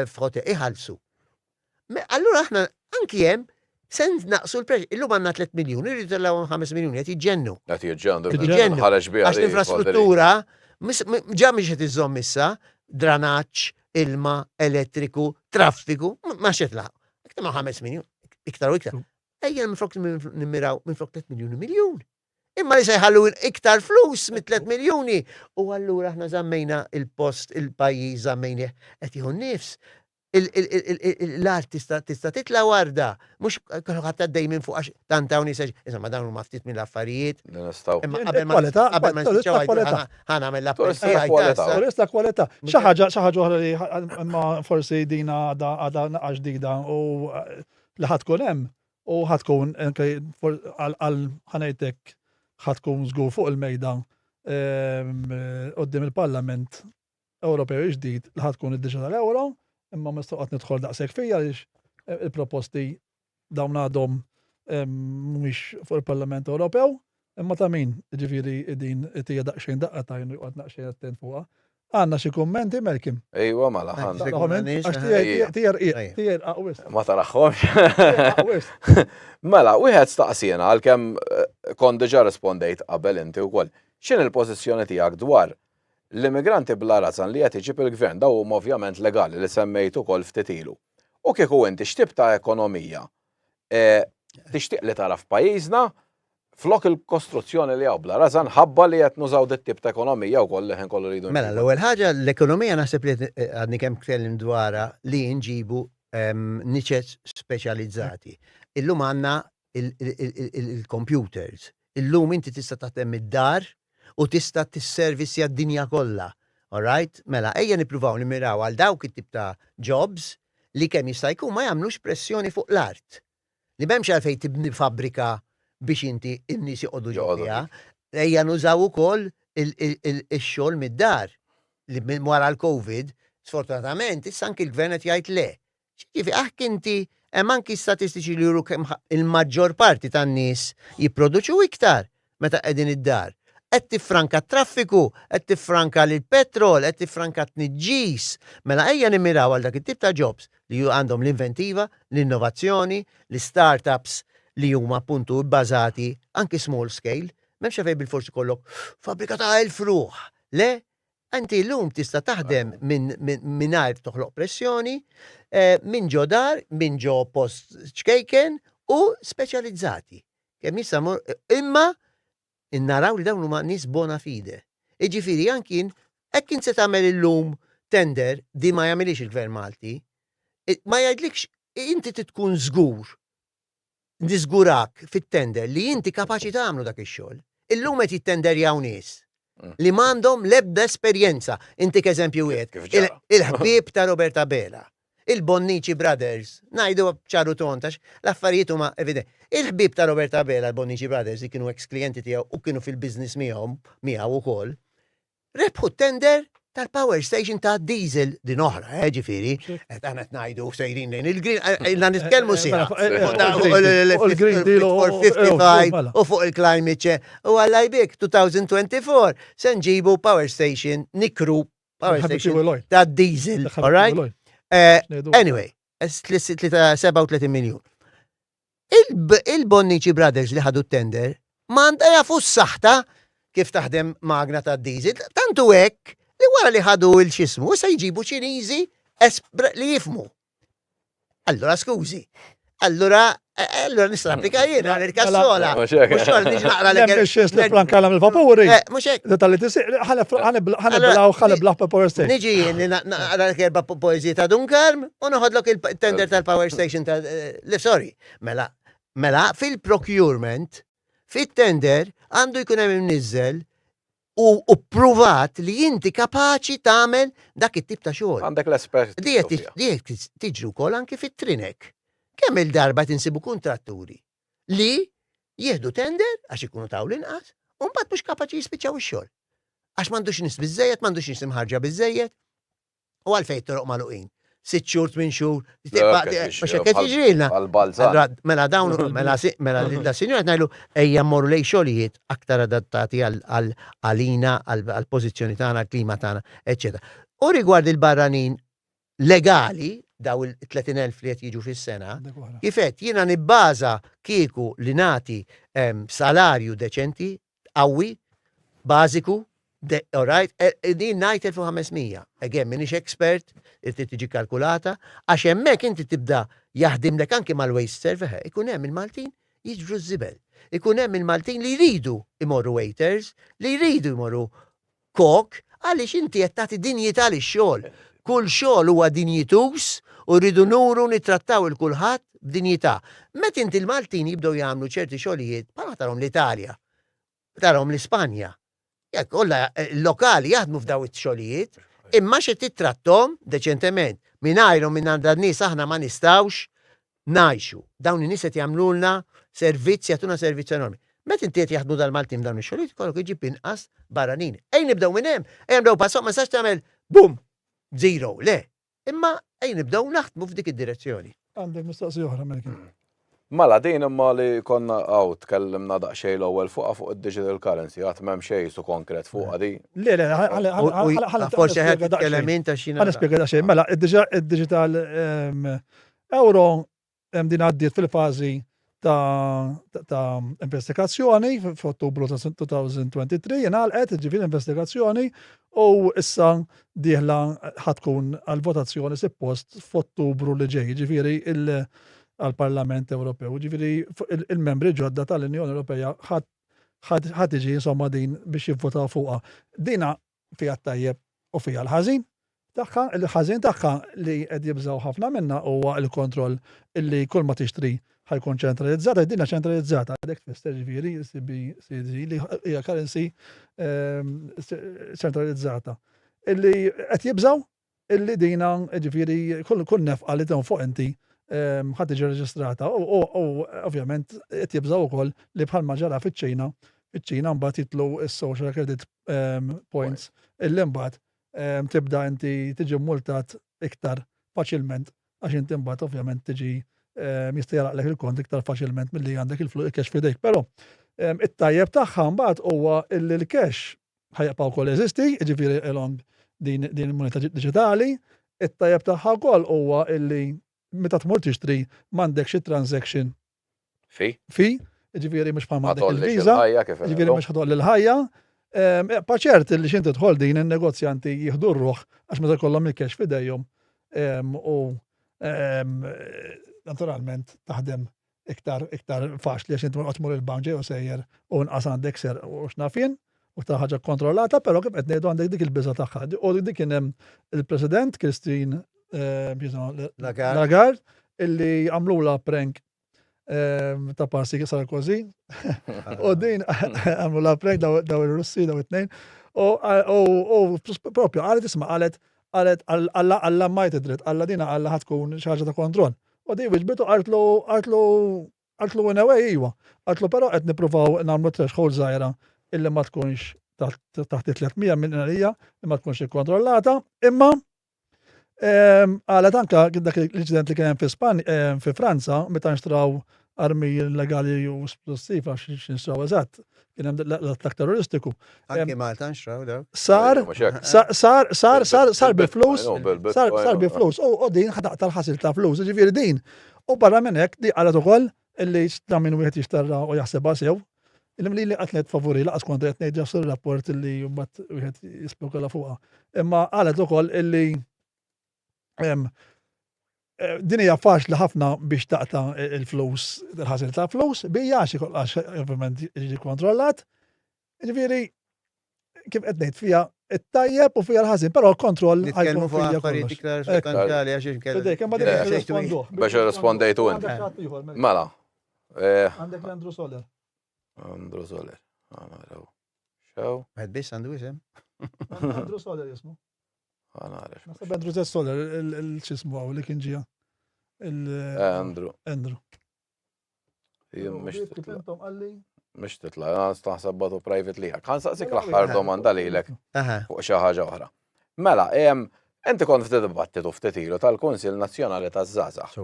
f'hotel iħallsu. Allura aħna anki hemm se naqsu l-prezz. Illum għandna 3 miljuni, rridu tellgħu 5 miljuni qed jiġġennu. Qed jiġġennu. Jiġġennu. Għax l-infrastruttura ġa mhix qed iżżomm issa dranaġġ, ilma, elettriku, traffiku, ma xed laħaq. Iktar ma' 5 miljun, iktar u iktar. Ejja minflok nimmiraw minflok 3 miljuni miljun. Imma li se jħallu iktar flus mit 3 miljuni. U allura aħna żammejna il-post, il-pajjiż żammejnieh qed jieħu nifs. L-art tista' tista' titla' warda, mhux kulħadd għaddej minn fuq għax tant hawn nies insomma dawn huma ftit mill-affarijiet. Nistgħu. Imma qabel ma qabel ma nispiċċaw ħa nagħmel l-appell tiegħi. Turist ta' kwalità. Xi ħaġa xi ħaġa oħra li imma forsi din għadha għadha naqa' ġdida u li ħa tkun hemm u ħa tkun għal ħa ngħidlek ħa tkun żgur fuq il-mejda quddiem il-Parlament Ewropew il-ġdid li ħa tkun id-digital euro, imma ma nistgħu qatt nidħol daqshekk fija għaliex il-proposti dawn għadhom mhumiex fuq il-Parlament Ewropew, imma ta' min ġifieri din tija daqsxejn daqqa tajn u joqgħod daqsxejn attent fuqha. Għandna xi kummenti Malcolm? Ejwa mela ħa. Għax tiegħi rqiq, tiegħi rqaq wisq. Ma taraħħomx. Mela, wieħed staqsiena għalkemm eh, kont diġà rispondejt qabel inti wkoll. X'inhi l-pożizzjoni tiegħek dwar L-immigranti bla rażan li qed iġib il-Gvern, dawn huma ovvjament legali li semmejt ukoll ftit ilu. U kieku inti x'tip ta' ekonomija tixtieq li tara f'pajjiżna flok il-kostruzzjoni li hawn bla rażan ħabba li qed nużaw dit-tip ta' ekonomija wkoll li ħin kollu rridu Mela, l-ewwel ħaġa l-ekonomija naħseb li għadni kemm tkellimt dwarha li nġibu niċeċ speċjalizzati. Illum għandna il-computers. Illum inti tista' taħdem mid-dar u tista' tisservisja d-dinja kollha. All right? Mela, ejja nippruvaw nimmiraw għal dawk it-tip ta' jobs li kemm jista' jkun ma jagħmlux pressjoni fuq l-art. Li m'hemmx għalfejn tibni fabbrika biex inti n-nies joqogħdu ġo fiha. Ejja nużaw ukoll ix-xogħol mid-dar. li minn wara l-Covid, sfortunatament, issa anki l-gvern qed jgħid le. Ġifieri aħk inti hemm anki statistiċi li juru kemm il-maġġor parti tan-nies jipproduċu iktar meta qegħdin id-dar. Qed tiffranka t-traffiku, qed tiffranka l-petrol, qed tiffranka t-tniġġis. Mela ejja nimmiraw għal dak it-tip ta' jobs li għandhom l-inventiva, l-innovazzjoni, l-startups li huma appuntu bbażati anki small scale. M'hemmx għalfejn bilfors ikollok fabbrika ta' 1000 ruħ. Le, inti llum tista' taħdem mingħajr toħloq pressjoni, minn ġo dar, minn ġo post ċkejken u speċjalizzati. Kemm jista' jmur, imma naraw li dawn huma nies bona fide. Jiġifieri anki jien, hekk int se tagħmel illum tender, di ma jagħmilhiex il-Gvern Malti, ma jgħidlikx inti trid tkun żgur, niżgurak fit-tender li inti kapaċi tagħmlu dak ix-xogħol. Illum qed jittenderjaw nies li m'għandhom l-ebda esperjenza. Intik eżempju wieħed, il-ħbieb ta' Robert Abela. Il-Bonnici Brothers, ngħidu ċar u tond għax l-affarijiet huma evidenti. Il-ħbieb ta' Robert Abela, l-Bonnici Brothers, li kienu ex klijenti tiegħu u kienu fil-business miegħu miegħu ukoll, rebħu t-tender tal-power station ta' diesel din oħra, eh, ġifieri, qed aħna qed ngħidu sejrin lejn il-green, eh, ilna nitkellmu eh, sija. Fuq il-Green Deal 55 u fuq il-climate change. U għalla jbik 2024 se nġibu power station nikru power station ta' diesel, all right? Eh, anyway, 37 miljon. Il-Bonnici Brothers li ħadu tender ma għandha jafu s-saħta kif taħdem magna ta' diesel, tantu hekk li wara li ħadu il-xismu, se jġibu Ċiniżi li jifmu. Allura skużi. Allura, eh, allura nista' napplika jien għal il-kassola. Mhux xogħol niġi naqra l Hemm li franka għal il-vapuri. Eh, mhux hekk. Tal-li tisir, ħaniblaw ħaniblaw power station. Niġi jien li naqra l-erba' poeżiji ta' Dunkarm u noħodlok il-tender tal-power station ta' eh, sorry. Mela, mela fil-procurement, fit-tender għandu jkun hemm imniżżel u ppruvat li inti kapaċi tagħmel dak it-tip ta' xogħol. Għandek l-espert. Di qed tiġri wkoll anki fit-trinek. Kemm il-darba tinsibu kuntratturi li jieħdu tender għax ikunu taw l-inqas u mbagħad mhux kapaċi jispiċċaw ix-xogħol. Għax m'għandux nies biżejjed, m'għandux nies imħarġa biżejjed, U għalfejn toroq magħluqin? Sitt xhur, tmien xhur, mhux hekk qed jiġrilna. Mela dawn, mela mela da sinjora qed ngħidu ejja mmorru lejn xogħlijiet aktar adattati għalina, għall-pożizzjoni tagħna, għall-klima tagħna, eċċetera. U rigward il-barranin legali, daw il-30,000 li qed jiġu fis-sena, kif għedt jiena nibbaża kieku li nagħti salarju deċenti, qawwi, bażiku, all right, e, e, din ngħid 1500. Again, minix expert, irrid tiġi kalkulata, għax hemmhekk inti tibda jaħdimlek anki mal-waste serve, ikun hemm il-Maltin jiġbru ż-żibel. Ikun hemm il-Maltin li jridu imorru waiters, li jridu jmorru kok, għaliex inti qed tagħti dinjità lix-xogħol. Kull xogħol huwa dinjituż u rridu nuru nittrattaw il kulħadd b'dinjità. Meta inti l-Maltin jibdew jagħmlu ċerti xogħlijiet bħalma tarahom l-Italja, tarahom l-Ispanja. Jekk kollha eh, lokali jaħdmu f'daw it-xogħlijiet, imma xi tittrattom deċentement. Mingħajrhom minn għandha nies aħna ma nistgħux ngħixu. Dawn in-nies qed jagħmlulna servizz, jagħtuna servizz enormi. Meta inti qed jaħdmu dal-Maltin dawn ix-xogħlijiet ikollok iġib inqas barranin. Ejn nibdew minn hemm, ejn nibdew pass ma nistax tagħmel bum, zero, le. Imma ejn nibdew naħdmu f'dik id-direzzjoni. Għandek mistoqsija oħra Melkin. Mela din imma li konna għaw tkellimna daqsxejn l-ewwel fuqha fuq id-digital currency, għad m'hemm xejn su konkret fuqha di. Le, le, forsi ħed titkellem int għax jiena. Ħa nispjega daqsxejn. Mela, id-digital ehm, euro din għaddiet fil-fażi ta', ta investigazzjoni f'Ottubru ta' 2023 ingħalqet ġifieri investigazzjoni u issa dieħla ħatkun għal votazzjoni suppost f'Ottubru li ġej, ġifieri għal-Parlament Ewropew, ġifieri il-membri ġodda tal-Unjoni Ewropea ħadd tiġi insomma din biex jivvotaw fuqha. Dina fiha t-tajjeb u fiha l-ħażin tagħha. Il-ħażin tagħha li qed jibżgħu ħafna minnha huwa l-kontroll illi kull ma tixtri ħa jkun ċentralizzat, għax din hija ċentralizzata, għalhekk tfisser ġifieri CBCG li hija currency ehm, ċentralizzata. Illi qed jibżgħu illi dina ġifieri kull kull nefqa li fuq inti ehm, ħa tiġi reġistrata u ovvjament qed jibżgħu wkoll li bħalma ġara fiċ-Ċina, fiċ-Ċina mbagħad jitlu s-social credit ehm, points illi mbagħad. tibda inti tiġi multat iktar faċilment għax inti mbagħad ovvjament tiġi jista' jaraqlek il-kont iktar faċilment milli għandek il-cash f'idejk. Però it-tajjeb tagħha mbagħad huwa illi l-cash ħa jibqa' wkoll jeżisti, jiġifieri along din il-munita diġitali, it-tajjeb tagħha wkoll huwa illi meta tmur tixtri m'għandekx it-transaction Fi? Fi, ġifieri mhux bħal m'għandek il-visa, ġifieri mhux ħadol il-ħajja. Ehm, pa ċert li xinti tħol din in-negozjanti jieħdu r-ruħ għax meta kollhom il-cash f'idejhom ehm, u ehm, naturalment taħdem iktar iktar faċli għax inti ma tmur il-bank ġej u sejjer u nqas għandek ser u x'nafien u ta' ħaġa kontrollata, però kif qed ngħidu għandek dik il-biża tagħha. U dik kien hemm il-President Christine eh, Lagarde illi għamlula prank eh, ta' parsi Sarkozy. U din għamlula prank daw il-Russi daw it-tnejn. U propju qalet isma' qalet qalet alla alla majt id-dritt, alla dina alla ħatkun xi ħaġa ta' kontroll. U di wiġbitu qaltlu qaltlu Qaltlu in a way iwa. Qaltlu però qed nippruvaw nagħmlu threshold żgħira illi ma tkunx taħt 300 minn għalija li ma tkunx ikkontrollata, imma ehm, qalet anka dak l-inċident li kien hemm fi Spanja ehm, fi Franza meta nxtraw armi illegali u esplosiv għax xinxtraw eżatt, kien hemm l-attakk terroristiku. Anki Malta nxtraw daw. Sar, sar, sar, sar, sar bi flus, sar, sar bi flus, u din ħadaq tal-ħasil ta' flus, ġifieri din U barra minn hekk, di qalet ukoll illi ta' min wieħed jixtarra u jaħsebha sew. Illi li qatt ngħid favuri laqas kont qed ngħid ġast ir-rapport illi mbagħad wieħed jispekula fuqha. Imma qalet ukoll illi eh, din hija faċli ħafna biex taqta' il-flus, il-ħasil ta' flus, bija għax ovvjament jiġi kontrollat. Ġifieri, kif qed ngħid fija it-tajjeb u fija l-ħażin, però l-kontroll Nitkellmu fuq affarijiet iktar sostanzjali għax inkella. Biex irrispondejtu inti. Mela. mela. Eh, għandek l-Andrew Soler. Andrew Soler. Ah, Xew. Għed biss għandu isem. Andrew Soler jismu. Għanaref. Naħseb Andrew Z. Soler, il-xismu għaw li kien ġija. Eh, Andrew. Andrew. Mhix titla. Mhix titla, naħseb batu private li Ħa nsaqsik l-aħħar domanda lilek fuq xi ħaġa oħra. Mela, inti kont ftit dibattitu ftit ilu tal-Kunsill Nazzjonali taż-Żgħażagħ.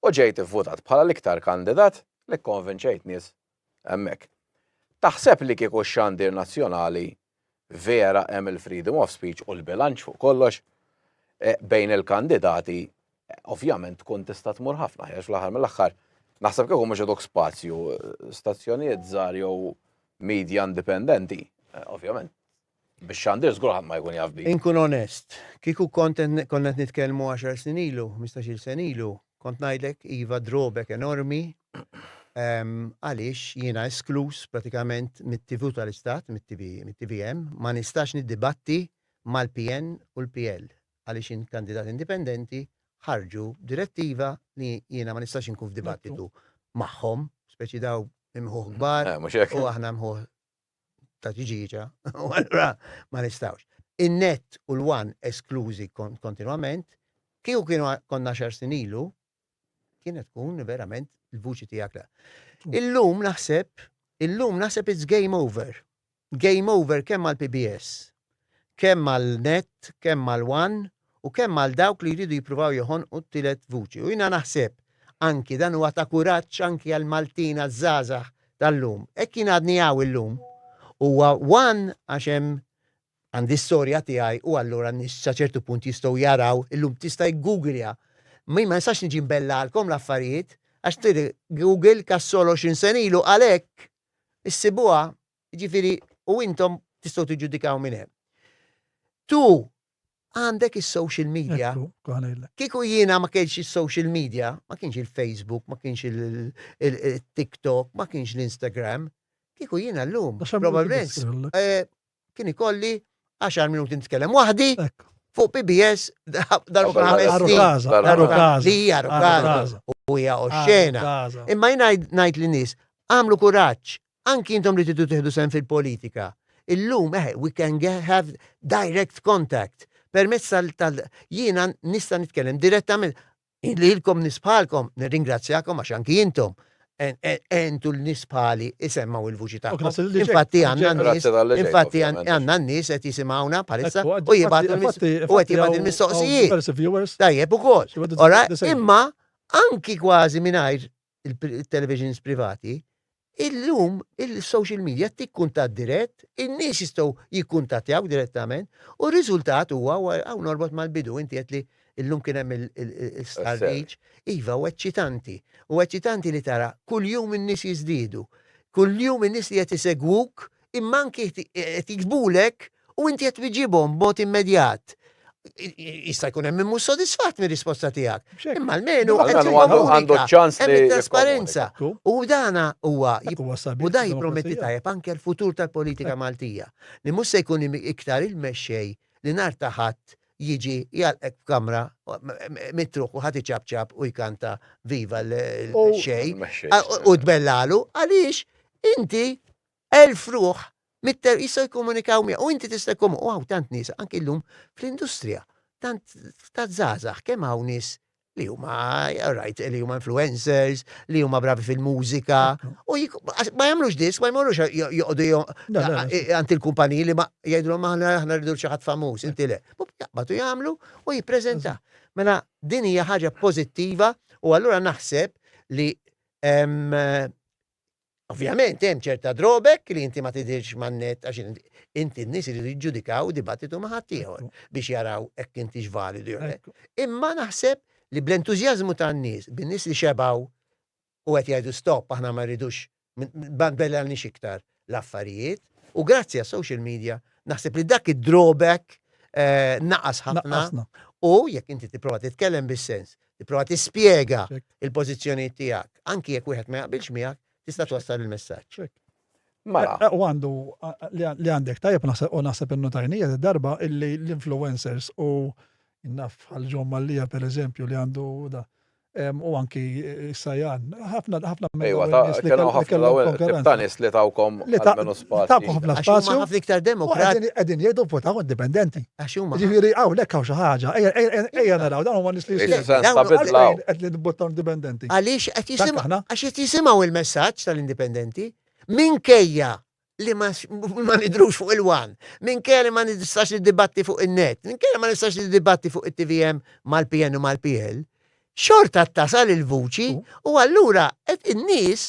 U ġejt ivvutat bħala l-iktar kandidat li kkonvinċejt nies hemmhekk. Taħseb li kieku x-xandir nazzjonali vera hemm il-freedom of speech u l-bilanċ fuq kollox eh, bejn il-kandidati, eh, ovvjament tkun tista' tmur ħafna, għax fl-aħħar mill-aħħar naħseb kieku mhux idok spazju eh, stazzjonijiet żgħar jew media indipendenti, ovvjament biex xandir żgur ħadd ma jkun jaf bik. Inkun onest, kieku kont konna qed nitkellmu 10 snin ilu, 15-il sena ilu, kont ngħidlek iva drawback enormi Għaliex jiena eskluż pratikament mit-TV tal-Istat, mit-TVM, ma nistax niddibatti mal-PN u l-PL għaliex jien kandidat indipendenti ħarġu direttiva li jiena ma nistax inkun f'dibattitu magħhom, speċi daw imħuħ kbar eh, u aħna mħuħ ta' tiġiġa, u allura ma nistawx. In-net u l-one esklużi kontinwament, kieku kienu konna xar snin ilu, kienet tkun verament il-vuċi tiegħek la. Illum naħseb, illum naħseb it's game over. Game over kemm għal PBS, kemm għal Net, kemm għal One u kemm għal dawk li jridu jippruvaw joħonqu t-tielet vuċi. U jiena naħseb anki dan huwa ta' kuraġġ anki għal Maltin għaż-żgħażagħ tal-lum. Hekk jien għadni hawn illum. Huwa One għax hemm Għandi storja tiegħi u allura n-nies sa ċertu punt jistgħu jaraw, illum tista' jgooglja. Min ma nistax niġi nbellalkom l-affarijiet, għax trid Google Cassol 20 sena ilu għalhekk issibuha, jiġifieri u intom tistgħu tiġġudikaw minn hemm. Tu għandek is-social media. Kieku jiena ma kienx is-social media, ma kienx il-Facebook, ma kienx il-TikTok, ma kienx l-Instagram, kieku jiena llum, probabbilment, eh, kien ikolli 10 minuti nitkellem waħdi fuq PBS darba ħames snin. Li hija rukaża u hija oxxena. Imma jien ngħid lin-nies, għamlu kuraġġ, anki intom li tridu tieħdu sehem fil-politika. Illum, eh, we can have direct contact. Permezz tal jiena nista' nitkellem direttament. Lilkom nies bħalkom, nirringrazzjakom għax anki intom. Entu l-nies bħali isemmaw il-vuċi tagħhom. Infatti għandna n-nies, infatti għandna n-nies qed jisimgħuna bħalissa u jibgħatu u qed jibgħatu il-mistoqsijiet. Tajjeb ukoll. Ora, imma anki kważi mingħajr il-televisions privati, illum il-social media tikkuntat dirett, in-nies jistgħu jikkuntattjaw direttament u r-riżultat huwa hawn norbot mal-bidu inti qed li Illum kien hemm il-stħarriġ. Iva, u eċċitanti. U eċċitanti li tara kuljum in-nies jiżdiedu. Kuljum in-nies li qed isegwuk imma anki qed jiktbulek u inti qed twiġibhom b'mod immedjat. Jista' jkun hemm min mhux sodisfatt mir-risposta tiegħek. Imma almenu għandu ċans li trasparenza. U dana huwa u da jipprometti tajjeb anke l-futur tal-politika Maltija li mhux se jkun iktar il-mexxej li nhar ta' Ħadd jiġi jgħalqek f'kamra mitruħ u ħadd iċapċap u jkanta viva l-mexxej u tbellalu għaliex inti elf ruħ mitter jistgħu jikkomunikaw miegħu u inti tista' jkun u hawn tant nies anki llum fl-industrija tant ta' żgħażagħ kemm hawn nies li huma right, li huma influencers, li huma bravi fil-mużika, u ma jagħmlux disk, ma jmorrux joqogħdu għand il-kumpaniji li ma jgħidulhom aħna aħna rridu xi ħadd famuż, inti le. Jaqbadu jagħmlu u jippreżenta. Mela din hija ħaġa pożittiva u allura naħseb li Ovvjament hemm ċerta drawback li inti ma tidhirx man-net għax inti n-nies iridu jiġġudikaw dibattitu ma' ħaddieħor biex jaraw hekk intix validu jew le. Imma naħseb li bl-entużjażmu tan-nies, bin-nies li xebgħu u qed jgħidu stop aħna ma rridux ma tbellgħalniex iktar l-affarijiet u grazzi għas-social media naħseb li dak id-drawback eh, naqas ħafna u jekk inti tipprova titkellem bis-sens Tipprova tispjega il-pożizzjonijiet tiegħek, anki jekk wieħed ma jaqbilx miegħek, tista' twassal il-messaġġ. Mela. Eh, u għandu li għandek tajjeb naħseb u naħseb innotajnija darba illi l-influencers u naf għal John Mallia per eżempju li għandu da u anki Sajan, ħafna ħafna Ejwa, kienu ħafna ta' nies li tawkom almenu spazju. Tawkom ħafna spazju. Ħafna iktar demokrat. Qegħdin jgħidu votaw indipendenti. Għax huma. Ġifieri hawnhekk hawn xi ħaġa. Ejja naraw dawn huma nies li Qed li nibbottaw indipendenti. Għaliex qed jisimgħu għax qed jisimgħu il-messaġġ tal-indipendenti minkejja li ma nidrux fuq il-wan, minkejja li ma nistax niddibatti fuq in-net, minkejja li ma nistax niddibatti fuq it-TVM mal-PN u mal-PL, xorta tasal il-vuċi u allura qed in-nies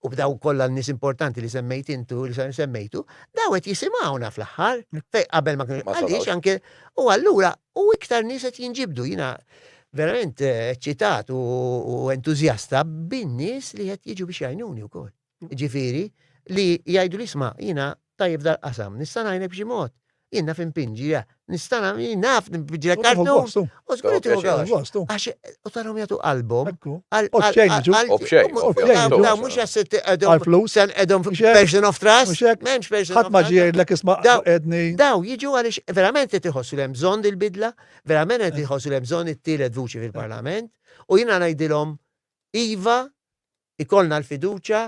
u b'daw kollha n-nies importanti li semmejt intu, li semmejtu, daw qed jisimgħuna fl-aħħar, fej qabel ma kienu għaliex anke u allura u iktar nies qed jinġibdu jiena verament eh, eċċitat u entużjasta bin-nies li qed jiġu biex jgħinuni wkoll. Ġifieri li jgħidu li isma' jiena tajjeb dal-qasam, nista' ngħinek b'xi mod. Jien naf impinġi, ja. Nista' jien naf nimpinġi l-kartun. U żgur li tieħu gost. Għax u tarhom jagħtu qalbhom. U b'xejn jiġu. U b'xejn. Daw mhux għax Għal-flus. Sen qegħdhom person of trust. M'hemmx person of trust. Ħadd ma ġie jgħidlek isma' qedni. Daw jiġu għaliex verament qed iħossu li hemm bżonn il-bidla, verament qed iħossu li hemm bżonn it-tielet vuċi fil-Parlament u jiena ngħidilhom iva Ikollna l-fiduċja,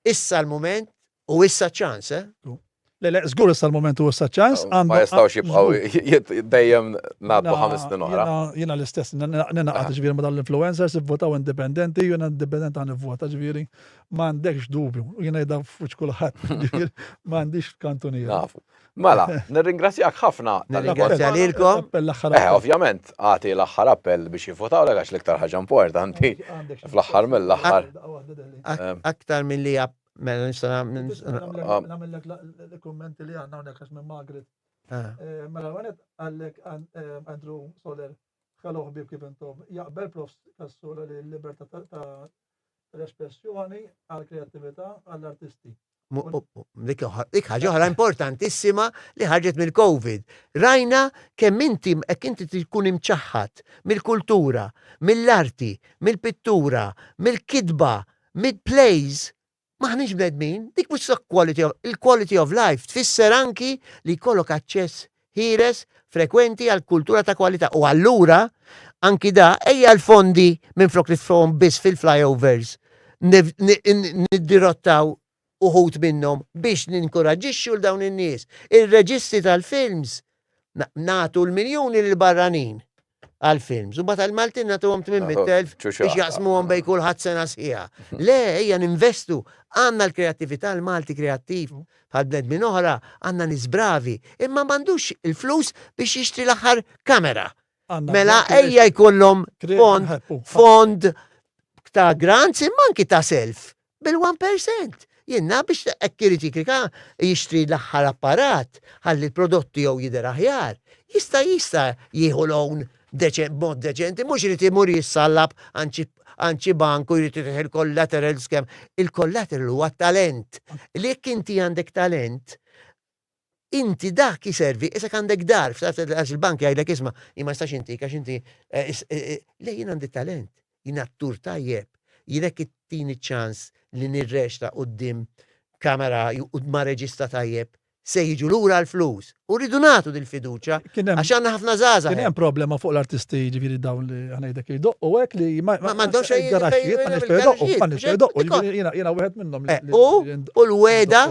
issa l-mument u issa ċ-ċans, eh? Le, le, żgur issa l-mument u issa ċ-ċans. Ma jistgħux jibqgħu dejjem ngħaddu ħames snin oħra. Jiena l-istess, ninaqgħad ġifieri ma' dawn l-influencers, ivvotaw indipendenti, jiena indipendenti ħa nivvota ġifieri m'għandekx dubju. Jiena jda f'wiċċ kulħadd, ġifieri m'għandix kantuniera. Nafu. Mela, nirringrazzjak ħafna. Nirringrazzja lilkom. Eh, ovvjament, għati l-aħħar appell biex jivvotaw l għax l-iktar ħaġa importanti fl-aħħar mill-aħħar. Aktar mill-li mela nista' nagħmellek l-kummenti li għandna hawnhekk għax minn Margaret. Ah. Eh, mela għanet għallek eh, Andrew Soler, ħallu ħbib kif intom, jaqbel prof Kassola li l-libertà ta' l-espressjoni għall-kreattività għall-artisti. Dik ħaġa oħra importantissima li ħarġet mill-Covid. Rajna kemm inti hekk inti tkun imċaħħad mill-kultura, mill-arti, mill-pittura, mill-kitba, mill-plays, maħniex bnedmin, dik mhux quality of, il-quality of life tfisser anki li jkollok aċċess ħieles, frekwenti għal kultura ta' kwalità. U allura, anki da, ejja l-fondi minflok li tfhom biss fil-flyovers, niddirottaw uħud minnhom biex ninkoraġġixxu l dawn in-nies. Ir-reġisti tal-films nagħtu l-miljuni lil barranin. għal-films. U mbagħad għal-Maltin nagħtuhom 800,000 biex jaqsmuhom bejn kulħadd sena sħiħa. Le, ejja ninvestu, għandna l-kreattività l-Malti kreattiv bħal bnedmin oħra, għandna nies bravi, imma m'għandux il-flus biex jixtri l-aħħar kamera. Mela ejja jkollhom fond, fond ta' grants imma anki ta' self bil-1%. Jiena biex hekk irid jikrika jixtri l-aħħar apparat ħalli l-prodott tiegħu jidher aħjar. Jista' jista' jieħu loan b'mod deċenti, mhux irid imur jissallab għand xi bank u jrid jtih il-collaterals kemm. Il-collateral huwa talent. Li jekk inti għandek talent, Inti dak iservi, isek għandek dar, għax il-bank jgħidlek isma' jien ma nistax intik għax inti eh, eh, eh, le jien għandi talent, jien attur tajjeb, jien hekk ittini ċans li nirreċta quddiem kamera u ma' reġista tajjeb, se jiġu lura l-flus. U rridu nagħtu dil-fiduċja għax għandna ħafna żgħażagħ. Kien hemm problema fuq l-artisti jiġifieri dawn li ħanejdek jdoqqu hekk li ma m'għandhomx xejn garaxxijiet ma nix jdoqqu, ma nix jdoqqu, jiena jiena wieħed minnhom. Eh, u l-weda,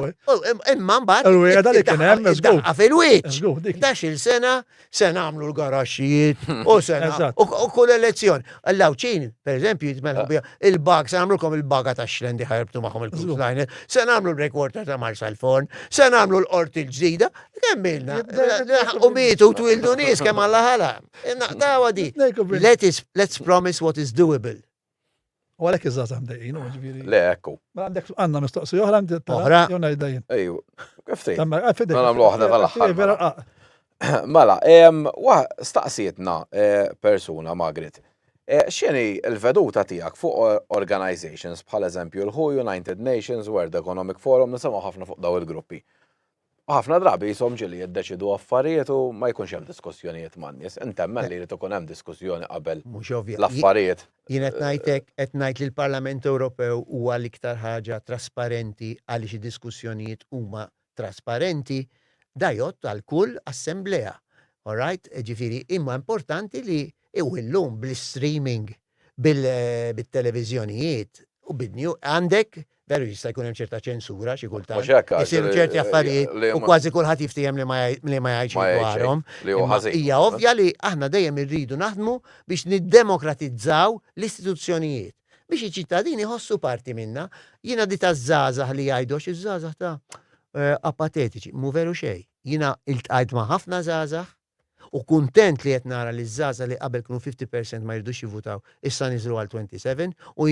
imma mbagħad. Il-weda li kien hemm żgur. Fil-wiċċ. il sena se nagħmlu l-garaxxijiet u se u kull elezzjoni. L-Awċin, per eżempju, jitmelħu bija il-bag, se nagħmlukom il-baga ta' xlendi ħajrbtu magħhom il-cruise liner, se nagħmlu l-breakwater ta' Marsalforn, se nagħmlu l-qorti l-ġdida, kemm ilna. U mietu twildu nies kemm alla ħala. Naqtawa di. Let us, let's promise what is doable. U għalhekk iż-żgħażagħ mdejqin, u ġifieri. Le, ekku. Ma għandek għandna mistoqsija oħra għandi oħra. Jew ngħidha jien. Ejju, kif trid. Mela nagħmlu waħda tal-aħħar. Mela. Mela, staqsietna eh, persuna Margaret. Eh, x'inhi l-veduta tiegħek fuq organizations bħal eżempju l-WHO, United Nations, World Economic Forum, nisimgħu ħafna fuq daw il-gruppi. Ħafna drabi jisom ġili jiddeċidu affarijiet u ma jkunx hemm diskussjonijiet man-nies. Intemmen li jrid ikun hemm diskussjoni qabel l-affarijiet. Jien qed ngħidlek qed ngħid li l-Parlament Ewropew huwa l-iktar ħaġa trasparenti għaliex id-diskussjonijiet huma trasparenti, da jgħodd għal kull assemblea. All right? Ġifieri imma importanti li u illum bl-istreaming bil-televiżjonijiet u bid-new għandek veru jista' jkun hemm ċerta ċensura xi kultant. Isiru ċerti affarijiet u kważi kulħadd jiftiehem li ma jgħidx dwarhom. Hija ovvja li aħna dejjem irridu naħdmu biex niddemokratizzaw l-istituzzjonijiet biex iċ-ċittadini jħossu parti minna. Jiena di taż-żgħażagħ li jgħidu għax iż-żgħażagħ ta' eh, apatetiċi, mhu veru xejn. Jiena iltqajt ma' ħafna żgħażagħ U kuntent li qed nara li ż-żgħażagħ li qabel kienu 50% ma jridux jivvutaw issa niżlu għal 27 u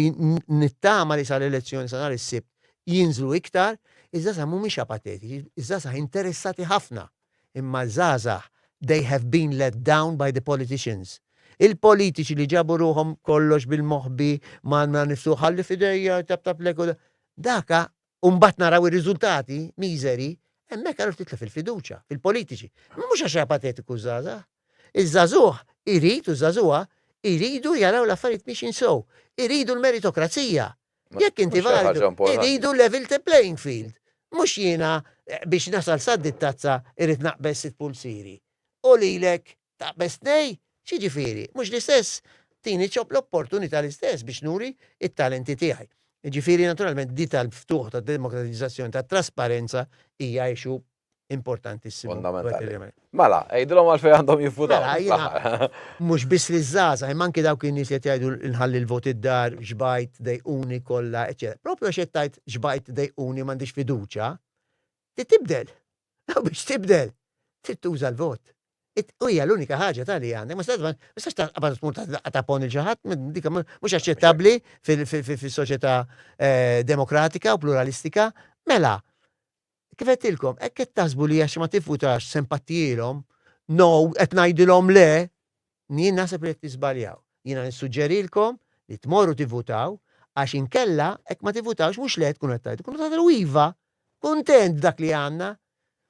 nittama li sal-elezzjoni sa nhar is-Sibt jinżlu iktar. Iż-żgħażagħ mhumiex apatetiċi, iż-żgħażagħ interessati ħafna. Imma ż-żgħażagħ they have been let down by the politicians. Il-politiċi li ġabu ruħhom kollox bil-moħbi, ma nifsu ħalli f'idejja, tap tap lek u daka u mbagħad naraw ir-riżultati miżeri, hemmhekk allura titlef il-fiduċja fil-politiċi. Mhux għax apatetiku żgħażagħ. Iż-żagħżugħ irid u żagħżugħa jridu jaraw l-affarijiet mixin sew, iridu l-meritokrazija. Jekk inti validu, iridu level the playing field. Mhux jiena eh, biex nasal sa tazza irid naqbeż sitt pulsiri. U lilek Taqbeż tnej? X'jiġifieri? Mhux l-istess? Tini ċopp l-opportunità l-istess biex nuri it-talenti tiegħi. Jiġifieri naturalment di tal-ftuħ, tad-demokratizzazzjoni, tat-trasparenza hija issue importantissimu. Fondamentali. Mela, għidilhom għalfejn għandhom jivvutaw. Mela, jiena mhux biss liż-żgħażagħ, imma anki dawk in-nies li qed jgħidu nħalli l-vot id-dar, xbajt, dejquni kollha, eċċetera. Propju għax qed tgħid xbajt, dejquni, m'għandix fiduċja, trid tibdel. U biex tibdel, trid tuża l-vot. U hija l-unika ħaġa ta' li għandek. Ma tistax taqbad tmur ta' pon il xi ħadd, dik mhux aċċettabbli fis-soċjetà eh, demokratika u pluralistika. Mela, kif qedtilkom, hekk qed taħsbu li għax ma tifutax sempattijielhom, no, qed ngħidilhom le, Jien naħseb li qed tiżbaljaw. Jiena nissuġġerilkom li tmorru tivvutaw għax inkella hekk ma tivvutawx mhux le tkunu qed tgħidu, tkunu tgħidu iva, kuntent b'dak li għandna,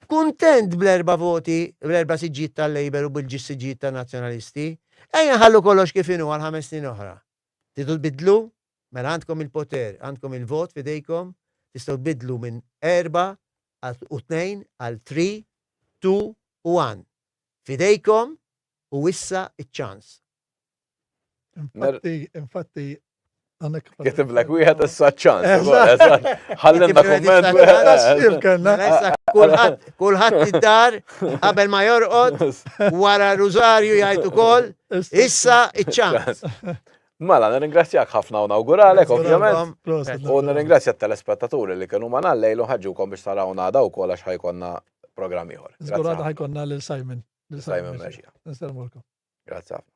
kuntent bl-erba' voti, bl-erba' siġġijiet tal-Labour u bil-ġis siġġijiet tan-Nazzjonalisti. Ejja nħallu kollox kif inhu għal ħames snin oħra. Tridu tbiddlu? Mela għandkom il-poter, għandkom il-vot f'idejkom, tistgħu tbiddlu minn erba' u tnejn għal three, two u one. F'idejkom u issa ċ-ċans. Infatti, infatti, Kitiblek wieħed issa ċans. Ħallinna kumment. Mela kulħadd id-dar qabel ma jorqod wara rużarju jgħid ukoll issa iċ-ċans. Mela, nirringrazzjak ħafna u nawguralek, ovvjament. U nirringrazzja t-telespettaturi li kienu ma' lejlu ħaġġukom biex tarawna għada wkoll għax ħa jkollna programm ieħor. Żgur għada ħa jkollna lil Simon. Simon Merxija. Nsellmulkom. Grazzi ħafna.